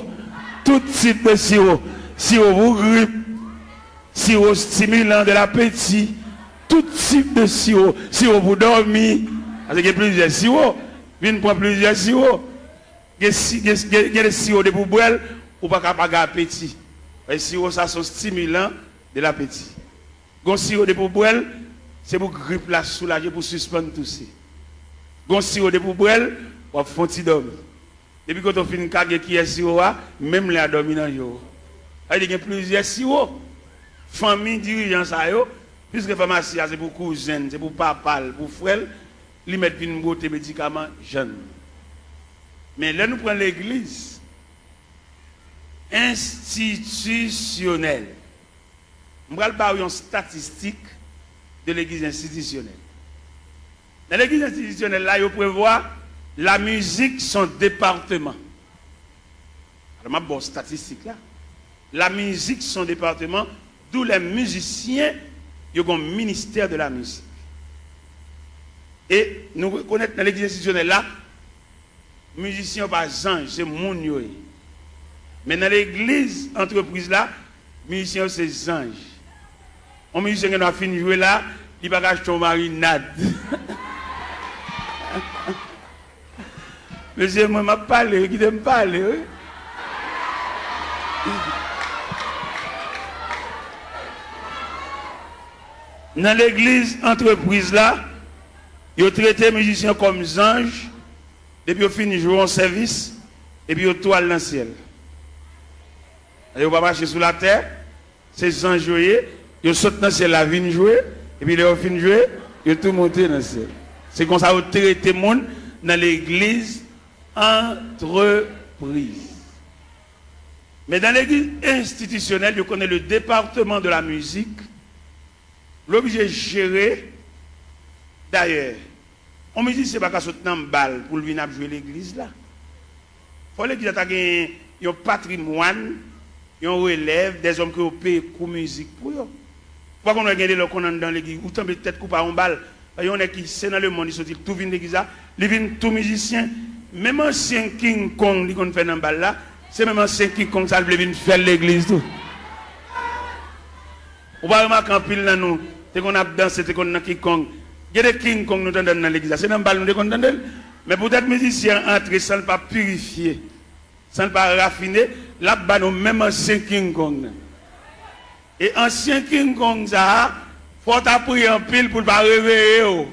Tout tip de siwo. Siwo pou grip. Siwo stimilan de lapeti. Tout tip de siwo. Siwo pou dòmi. Paske gen plizyè siwo. Vin pran plizyè siwo. Gen si-, gen, gen, gen de siwo depi w bwè l, ou pa ka pa gen apeti. Paske siwo sa se yon stimilan de lapeti. Gon siwo depi w bwè l, se pou grip la soulaje, pou sispann touse. Gon siwo depi w bwè l, w ap fè yon ti dòmi. Depi kote w fin kage kiyè siwo a, menm lè a dòmi nan je w. Sa vle di gen plizyè siwo. Fanmi dirijan sa yo, piske famasi a se pou kouzen l, se pou papa l, pou frè l, li mèt vin bwote medikaman jèn. Men lè nou pran legliz enstitisyonèl, m pral ba w yon statistik de legliz enstitisyonèl. Nan legliz enstitisyonèl la, yo prevwa la musique son département. Alò, m ap ba w statistik la. La musique son département, d'où les musiciens, yo gen ministère de la musique. E nou rekonèt nan legliz enstitisyonèl la, mizisyen yo pa zanj, se moun yo ye. Men nan legliz antrepriz la, mizisyen yo se zanj. Yon mizisyen gen dwa fin jwe la, li pa ka achte yon marinad. Mesye, mwen m ap pale, wi, kite m pale, wi. Nan legliz antrepriz la, yo trete mizisyen kòm zanj, depi yo fin jwe yon sèvis, epi yo tou al nan syèl. Yo pa mache sou latè, se zanj yo ye, yo sot nan syèl la vin jwe, epi lè yo fin jwe, yo tou monte nan syèl. Se konsa yo trete moun nan legliz antrepriz. Men nan legliz enstitisyonèl, yo konnen le département de la musique, l oblije jere. Dayè, yon mizisyen pa ka sot nan bal pou l vin ap jwe legliz la. Fò legliz la ta gen yon patrimwàn, yon relèv, dèzòm ke yo peye kou mizik pou yo. Ou pa konn wè gen de lè w konn anndan legliz, ou tonbe tèt kou pa yon bal. Yon nèg ki se nan lemonn li soti, li tou vin legliz la, li vin tou mizisyen. Menm ansyen King Kong li konn fè nan bal la, se menm ansyen King Kong sa l vle vin fè l legliz tou. Ou pa remake anpil nan nou te konn ap danse, te konn nan King Kong. Gen de King Kong nou tande nan legliz la, se nan bal nou te konn tande l. Men poutèt mizisyen an antre san l pa pirifye, san l pa rafine, l ap ba nou menm ansyen King Kong nan. E ansyen King Kong sa a, fò w ta priye anpil pou l pa reveye w.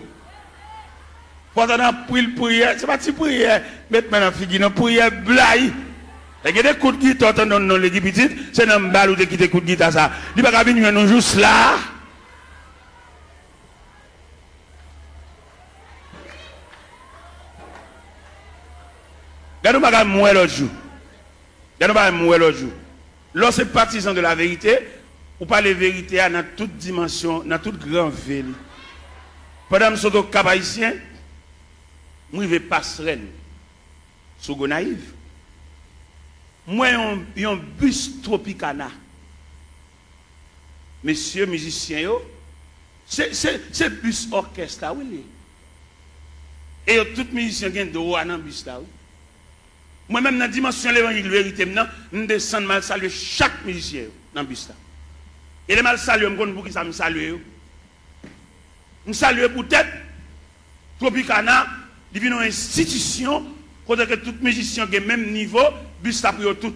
Fò w ta nan anpil priyè, se pa ti priyè, met men nan figi, non, priyè blayi. E gen de kout gita w tande nan legliz pitit, se nan bal ou te kite kout gita sa. Li pa ka vin jwenn nou jous la. Gade yon bagay m wè lòt jou. Gade yon bagay m wè lòt jou. Lè w se patizan de la verite, ou pale verite a nan tout dimansyon, nan tout gran ve li. Pandan m sot Okap Ayisyen, m rive Pasrèn, sou Gonayiv. M wè yon, yon bis Tropicana. Mesye mizisyen yo, se, se, se bis òkès la, wi, li ye. E yo tout mizisyen gen dwa nan bis la, wi. Mwen menm, nan dimansyon levanjil verite m nan, m desann, m al salye chak mizisyen yo nan bis la. E lè m al salye yo, m konn poukisa m salye yo. M salye poutèt Tropicana, li vin yon enstitisyon kote ke tout mizisyen gen menm nivo, bis la pou yo tout.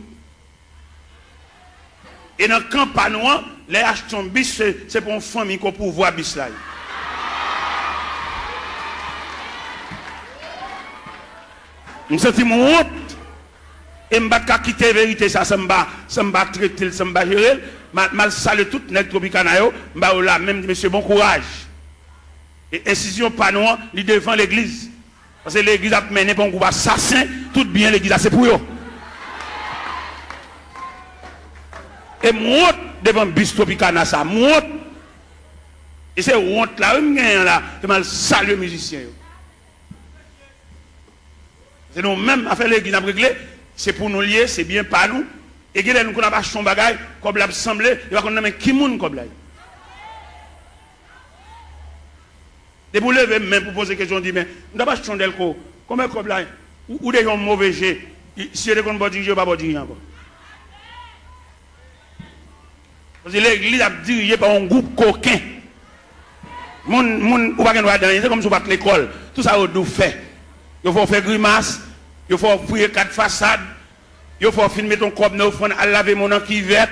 E nan kan pa nou an, lè y achte yon bis, se, se pou yon fanmi ke w pouvwa bis la ye. M santi m wont. E m pa t ka kite verite sa san m pa, san m pa trete l, san m pa jere l. M al, m al salye tout nèg Tropicana yo, m ba yo lamen, m di, "Mesye, bon kouraj." E enstitisyon pa nou an, li devan legliz. Paske legliz ap mennen pa yon gwoup asasen, tout byen legliz la se pou yo. E m wont devan bis Tropicana sa, m wont. E se wont la, wi, m genyen la, ke m al salye mizisyen yo. Se nou menm, afè legliz n ap regle, se pou nou l ye, se byen pa nou. E gen lè nou konn ap achte yon bagay, kòb la ap sanble, yo pa konn nan men ki moun kòb la ye. Depi w leve men pou poze kesyon, w di, "Men, m t ap achte yon dèlko, konbyen kòb la ye?" Ou, ou deja yon move je. Si yo te konn ba w dirije, yo pa ba w dirije ankò. Paske legliz ap dirije pa yon gwoup koken. Moun, moun, ou pa gen dwa di anyen, se kòmsi w pa t lekòl. Tout sa yo di w fè. Yo fè w fè grimas, yo fè w fouye kat fasad, yo fè w fin mete yon kòb nan ofrann, al lave men w nan kivèt.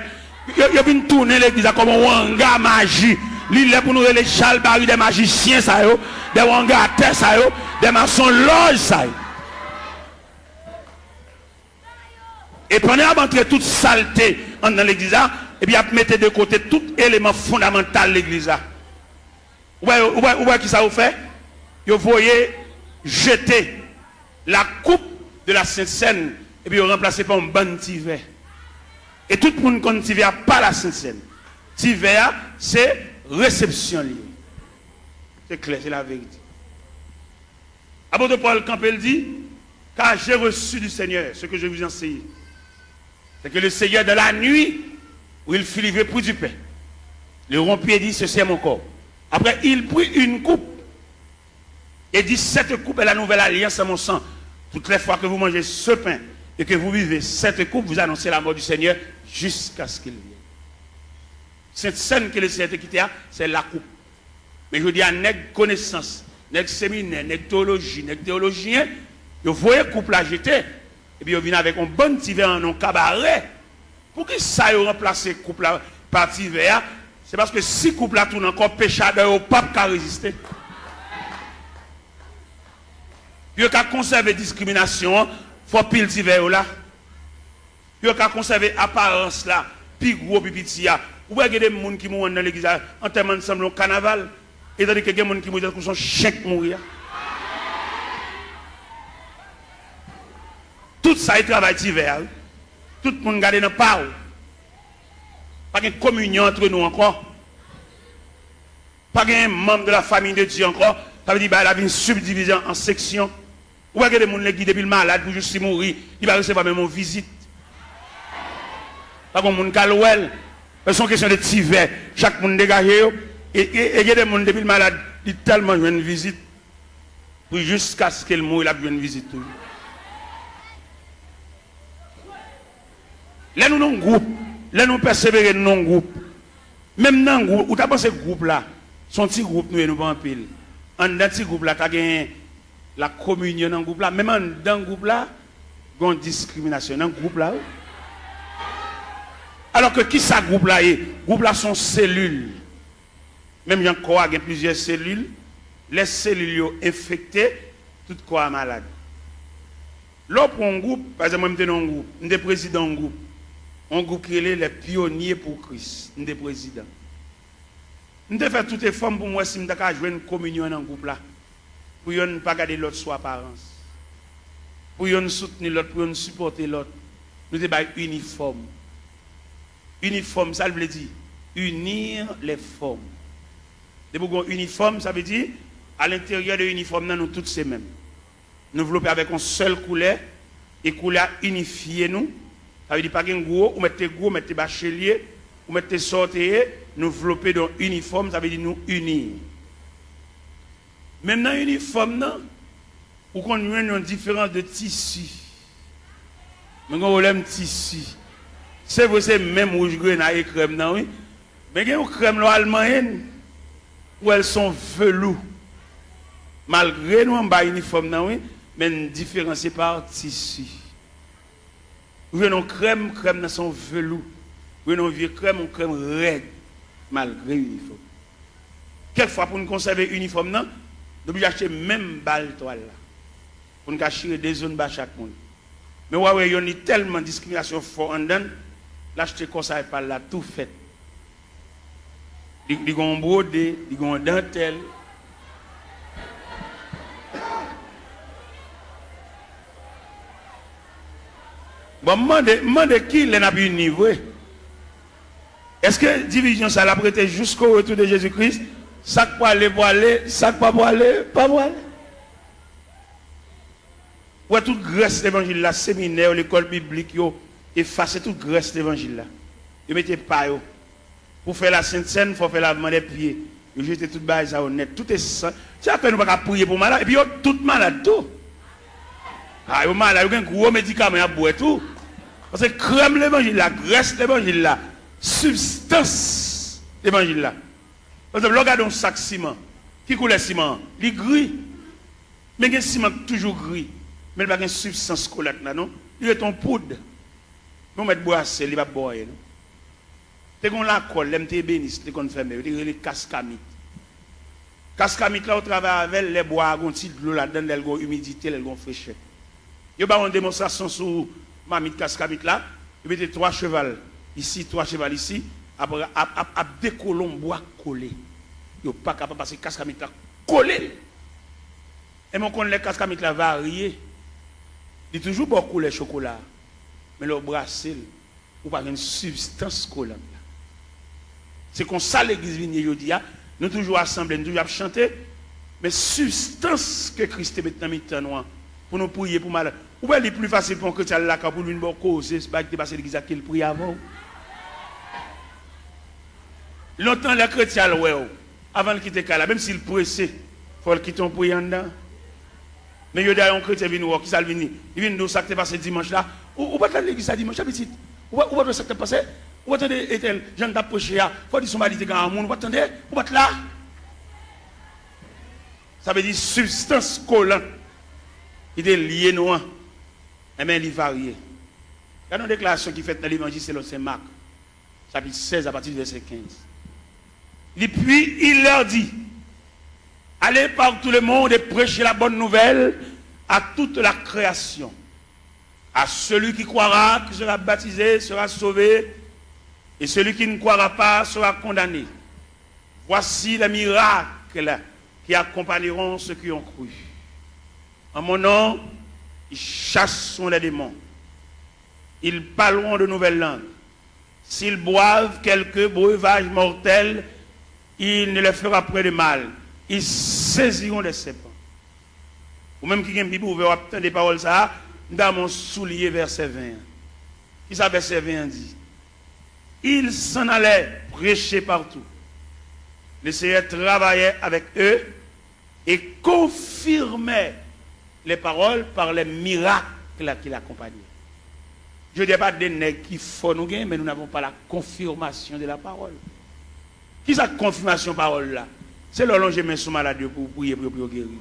Yo, yo vin tounen legliz la kòm yon anga maji. Li lè pou nou rele chalbari dè majisyen sa yo, dè wangatè sa yo, dè masonlòj sa yo. E pandan y ap antre tout salte anndan legliz la, epi y ap mete de kote tout eleman fondamantal legliz la. Ou wè, ou wè, ou wè kisa yo fè? Yo voye jete la coupe de la Sainte Seine, epi yo ranplase pa yon bann ti vè. E tout moun konn ti vè a pa la Sainte Seine. Ti vè a, se resepsyon li ye. Se klè, se laverite. Apôtre Paul kanpe, l di, "Car j'ai reçu du Seigneur ce que je vous ai enseigné. C'est que le Seigneur, dans la nuit où il fut livré, prit du pain, le rompit et dit, 'Ceci est mon corps.' Après, il prit une coupe et dit, 'Cette coupe est la nouvelle alliance en mon sang. Toutes les fois que vous mangez ce pain et que vous buvez cette coupe, vous annoncez la mort du Seigneur jusqu'à ce qu'il vienne.'" Sent Sèn ke Leseyè te kite a, se lakoup. Men jodi a, nèg konesans, nèg seminè, nèg teyoloji, nèg teyolojyen, yo voye koup la jete, epi yo vin avèk yon bann ti vè an yon kabare. Poukisa yo ranplase koup la pa ti vè a? Se paske si koup la tounen ankò, peche Adan yo p ap ka reziste. Pou yo ka konsève diskriminasyon an, fò pil ti vè yo la. Pou yo ka konsève aparans la, pi gwo, pi piti a. Ou wè gen de moun ki mouri anndan legliz la, antèman l sanble yon kanaval. Etandike gen moun ki mouri tankou se yon chen k mouri a. Tout sa e travay ti vè a, wi. Tout moun gade nan pa w. Pa gen kominyon antre nou ankò. Pa gen manm de la famille de Dieu ankò. Sa vle di bagay la vin sibdivize an seksyon. Ou wè gen de moun legliz depi l malad pou jis li mouri, li pa resevwa menm yon vizit. Pa gen moun k al wè l. Se yon kesyon de ti vè. Chak moun degaje yo. E, e, e gen de moun depi l malad, li tèlman jwenn vizit. Pou jiskaske l mouri, l ap jwenn vizit toujou. Lè nou nan yon gwoup, lè nou pèsevere nan yon gwoup, menm nan gwoup, ou ta panse gwoup la, se yon ti gwoup nou ye, nou pa anpil. Anndan ti gwoup la, ta gen lakominyon nan gwoup la, menm anndan gwoup la, gen yon diskriminasyon nan gwoup la, wi. Alòske, kisa gwoup la ye? Gwoup la se yon selil. Menm jan kò a gen plizyè selil, lè selil yo enfekte, tout kò a malad. Lè w pran yon gwoup, pa egzanp, mwen, m te nan yon gwoup, m te prezidan yon gwoup, yon gwoup ki rele Les Pionniers pour Christ, m te prezidan. M te fè tout efò m pou m wè si m ta ka jwenn kominyon nan gwoup la, pou yonn pa gade lòt sou aparans, pou yonn soutni lòt, pou yonn sipòte lòt. Nou te bay inifòm. Inifòm, sa l vle di? Unir les formes. Depi w gen yon inifòm, sa vle di, alenteryè de inifòm nan, nou tout se menm. Nou vlope avèk yon sèl koulè, e koulè a inifye nou. Sa vle di, pa gen gwo, ou mèt te gwo, ou mèt te bachelye, ou mèt te sa w te ye, nou vlope de yon inifòm, sa vle di nou ini. Menm nan inifòm nan, ou konn jwenn yon diferans de tisi. Mwen gen yon pwoblèm tisi. Se vre, se menm wouj grena e krèm nan, wi. Men gen yon krèm lè w al manyen l, ou wè l se yon velou. Malgre nou anba inifòm nan, wi, men n diferansye pa tisi. Ou jwenn yon krèm, krèm nan se yon velou. Ou jwenn yon vye krèm, yon krèm rèd, malgre inifòm. Kèk fwa, pou n konsève inifòm nan, n oblije achte menm bal twal la, pou n ka chire de zòn ba chak moun. Men w a wè yonn, li tèlman diskriminasyon fò anndan l, l achte kòsay pa l la tou fèt. Li, li gen yon bwode, li gen yon dantèl. Bon, m mande, m mande kilè n ap ini vre? Èske divizyon sa l ap rete jusqu'au retour de Jésus-Christ? Sa k prale, prale, sa k pa prale, pa prale. Ou wè tout grès levanjil la, seminè, lekòl biblik, yo efase tout grès levanjil la. Yo mete pa yo. Pou fè la Sent Sèn, fò fè lavman dè pye. Yo jete tout bagay sa yo nèt. Tout esans. Se sa k fè nou pa ka priye pou malad. Epi yo tout malad tou. A, yo malad, yo gen gwo medikaman y ap bwè tou. Paske krèm levanjil la, grès levanjil la, sibstans levanjil la. Pa egzanp, lè w gade yon sak siman, ki koulè siman an? Li gri. Men gen siman k toujou gri, men l pa gen sibstans kolat la non. Li ret yon poud. Men w mèt brase l, li p ap ba w anyen non. Te gen yon lakòl, lè m te ebenis, li te konn fèmen, yo te rele kaskamit. Kaskamit la, ou travay avè l, lè bwa a gen yon ti dlo ladan l, lè l gen yon imidite, lè l gen yon frechè. Yo ba w yon demonstrasyon sou mamit kaskamit la, yo mete twa cheval isi, twa cheval isi, ap, ap, ap, ap dekole yon bwa kole. Yo pa kapab paske kaskamit la kole l. Enben, w konn lè kaskamit la varye, li toujou ba w koulè chokola, men lè w brase l, ou pa jwenn sibstans kolant la. Se konsa legliz vin ye jodi a. Nou toujou asanble, nou toujou ap chante, men sibstans ke Kris te met nan mitan nou an, pou nou priye pou malad. Ou wè, li pli fasil pou yon kretyen al lakay pou l vin ba w koze bagay ki te pase legliz la ke l priye avè w. Lontan, lè kretyen al wè w, avan l kite kay la, menm si l prese, fò l kite yon priye anndan. Men jodi a, yon kretyen vin wè w, kisa l vin di? Li vin di w sa k te pase dimanch la. Ou, ou pa t la legliz la dimanch la, pitit? Ou pa, ou pa t wè sa k t ap pase? Ou pa tande entèl, jan l t ap preche a? Fò w di se yon bagay li te gen a moun, ou pa t tande? Ou pa t la? Sa vle di sibstans kolan ki te lye nou an, enben, li varye. Gade yon deklarasyon ki fèt nan Levanjil selon Sen Mak, chapit sèz, apati vèsè kenz. Li, puis il leur dit, allez par tout le monde et prêchez la bonne nouvelle à toute la création. À celui qui croira, qui sera baptisé, sera sauvé, et celui qui ne croira pas sera condamné. Voici les miracles qui accompagneront ceux qui ont cru. En mon nom, ils chasseront les démons. Ils parleront de nouvelles langues. S'ils boivent quelque breuvage mortel, il ne leur fera point de mal. Ils saisiront des serpents. Ou menm ki gen Bib ouvè, w ap tande pawòl sa a, m ta renmen w souliye vèsè ven an. Kisa vèsè ven an di? Ils s'en allaient prêcher partout. Le Seigneur travaillait avec eux et confirmait les paroles par les miracles qui l'accompagnaient. Jodi a, pa de nèg ki fò nou gen, mais nous n'avons pas la confirmation de la parole. Kisa k konfimasyon pawòl la? Se lè w lonje men sou malad yo pou w priye pou yo, pou yo geri.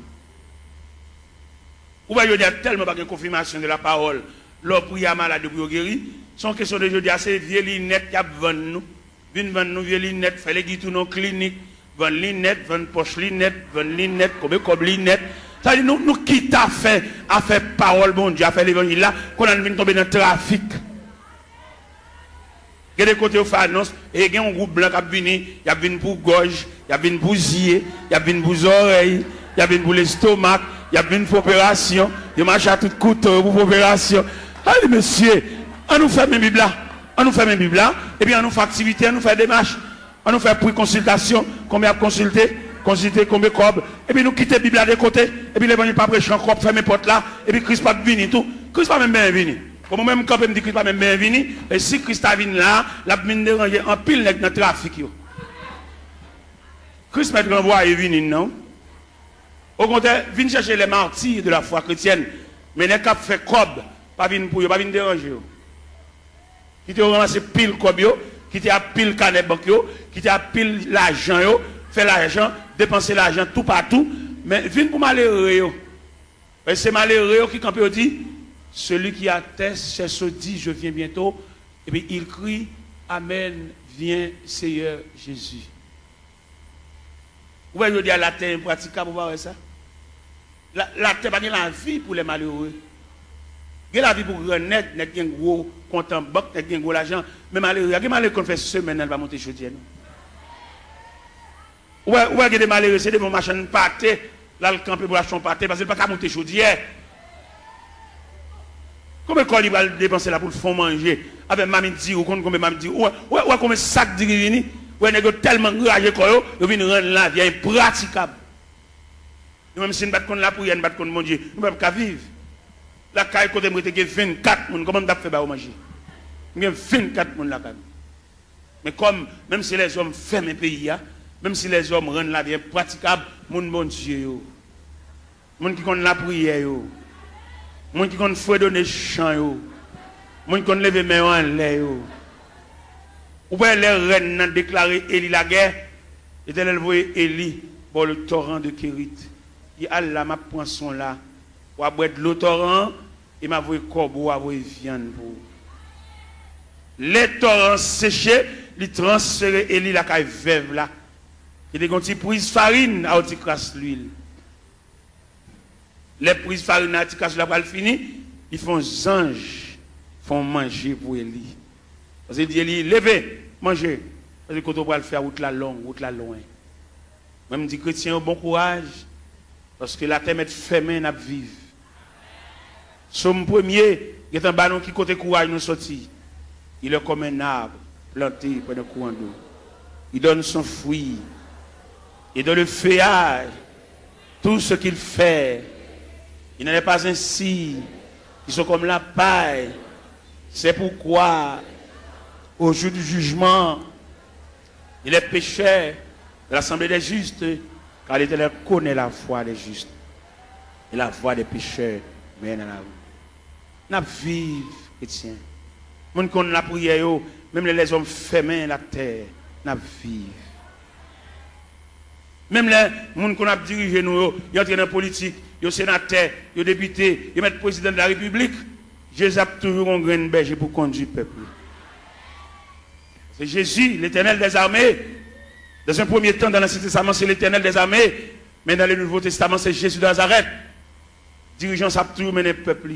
Ou wè, jodi a, tèlman pa gen konfimasyon de la parole, lè w priye a malad yo pou yo geri. Se yon kesyon de jodi a, se vye linèt y ap vann nou. Vin vann nou vye linèt, fè legliz tounen yon klinik, vann linèt, vann pòch linèt, vann linèt, konbe kòb linèt. Sa vle di nou, nou kite afè, afè pawòl Bondye, afè levanjil la, kounye a nou vin tonbe nan trafik. Gen de kote yo fè anons, e gen yon gwoup blan k ap vini, y ap vin pou gòj, y ap vin pou zye, y ap vin pou zòrèy, y ap vin pou lestomak, y ap vin fè operasyon, yo mache a tout kouto yo pou fè operasyon. Sa vle di, mesye, ann nou fèmen Bib la, ann nou fèmen Bib la, epi ann nou fè aktivite, ann nou fè demach. Ann nou fè pri konsiltasyon, konbyen y ap konsilte, konsilte konbyen kòb, epi nou kite Bib la de kote, epi levanjil pa preche ankò, ap fèmen pòt la, epi Kris p ap vini tou. Kris pa menm benyen vini. Bon, mwen menm, m kanpe, m di Kris pa menm benyen vini, e si Kris ta vin la, l ap vin deranje anpil nèg nan trafik yo. Kris mèt ranvwaye vini n nan. Okontrè, vin chèche les martyrs de la foi chrétienne, men nèg k ap fè kòb, Pa vin pou yo, pa vin deranje yo. Kite yo ranmase pil kòb yo, kite ap pil kanè bank yo, kite ap pil lajan yo, fè lajan, depanse lajan toupatou, men vin pou malere yo. Paske se malere yo ki kanpe, yo di, celui qui atteste, cherche, dit, je viens bientôt, epi il crie, Amen, viens Seigneur Jésus. Ou wè jodi a latè enpratikab, ou pa wè sa? La, latè pa gen lavi pou lè malere. Gen lavi pou gran nèg, nèg gen gwo kont an bank, nèg gen gwo lajan. Men malere a, gen malere ki konn fè semèn nan li pa monte chodyè, non. Ou wè, ou wè gen de malere, se devan machann pate, l al kanpe pou l achte yon pate, paske l pa ka monte chodyè. Konbyen kòb li pral depanse la pou l fè yon manje? Avèk mamit diri, ou konn konbyen mamit diri? Ou wè, ou wè, ou wè konbyen sak diri vini? Ou wè nèg yo tèlman anraje kò yo, yo vin rann lavi a enpratikab. Nou menm si n pa t konn lapriyè, n pa t konn Bondye, nou pa t ka viv. Lakay kote m rete gen vennkat moun, kòman m t ap fè ba yo manje? M gen vennkat moun lakay mwen. Men kòm, menm si lèzòm fèmen peyi a, menm si lèzòm rann lavi enpratikab, moun Bondye yo, moun ki konn lapriyè yo, moun ki konn fredone chan yo, moun ki konn leve men yo anlè yo. Ou wè lè rèn nan deklare Eli lagè, Letènèl voye Eli bò le toran de Kerit. Li al la, m ap pran son la. W a bwè dlo toran an, e m a voye kòbo, w a voye vyann pou ou. Lè toran an seche, li transfere Eli lakay vèv la, ki te gen yon ti priz farin a yon ti kras lwil. Lè priz farin nan ti kras la pral fini, li fè yon zanj fè yon manje pou Eli. Paske li di Eli, leve, manje. Paske kote w pral fè a, wout la long, wout la lwen. Mwen, m di kretyen yo, bon kouraj, paske latè mèt fèmen, n ap viv. Sòm premye gentan ba nou ki kote kouraj nou sòti. Il est comme un arbre planté près d'un courant d'eau. Il donne son fruit. Et dans le feuillage, tout ce qu'il fait, il n'en est pas ainsi. Ils sont comme la paille. C'est pourquoi, au jour du jugement, il est pécheur de l'assemblée des justes, car l'Éternel connaît la voie des justes, et la voie des pécheurs mène à la ruine. N ap viv, kretyen. Moun ki konn lapriyè yo, menm lè lèzòm fèmen latè, n ap viv. Menm lè moun konn ap dirije nou yo, yo antre nan politik, yo senatè, yo depite, yo mèt prezidan de la repiblik, Jezi ap toujou gon grenn bèje pou kondui pèp li. Se Jezi, Letènèl dèzame. Dans un premier temps, dans l'Ancien Testament, c'est l'Éternel des armées, men dans le Nouveau Testament, c'est Jésus de Nazareth. Dirijan sa ap toujou mennen pèp li.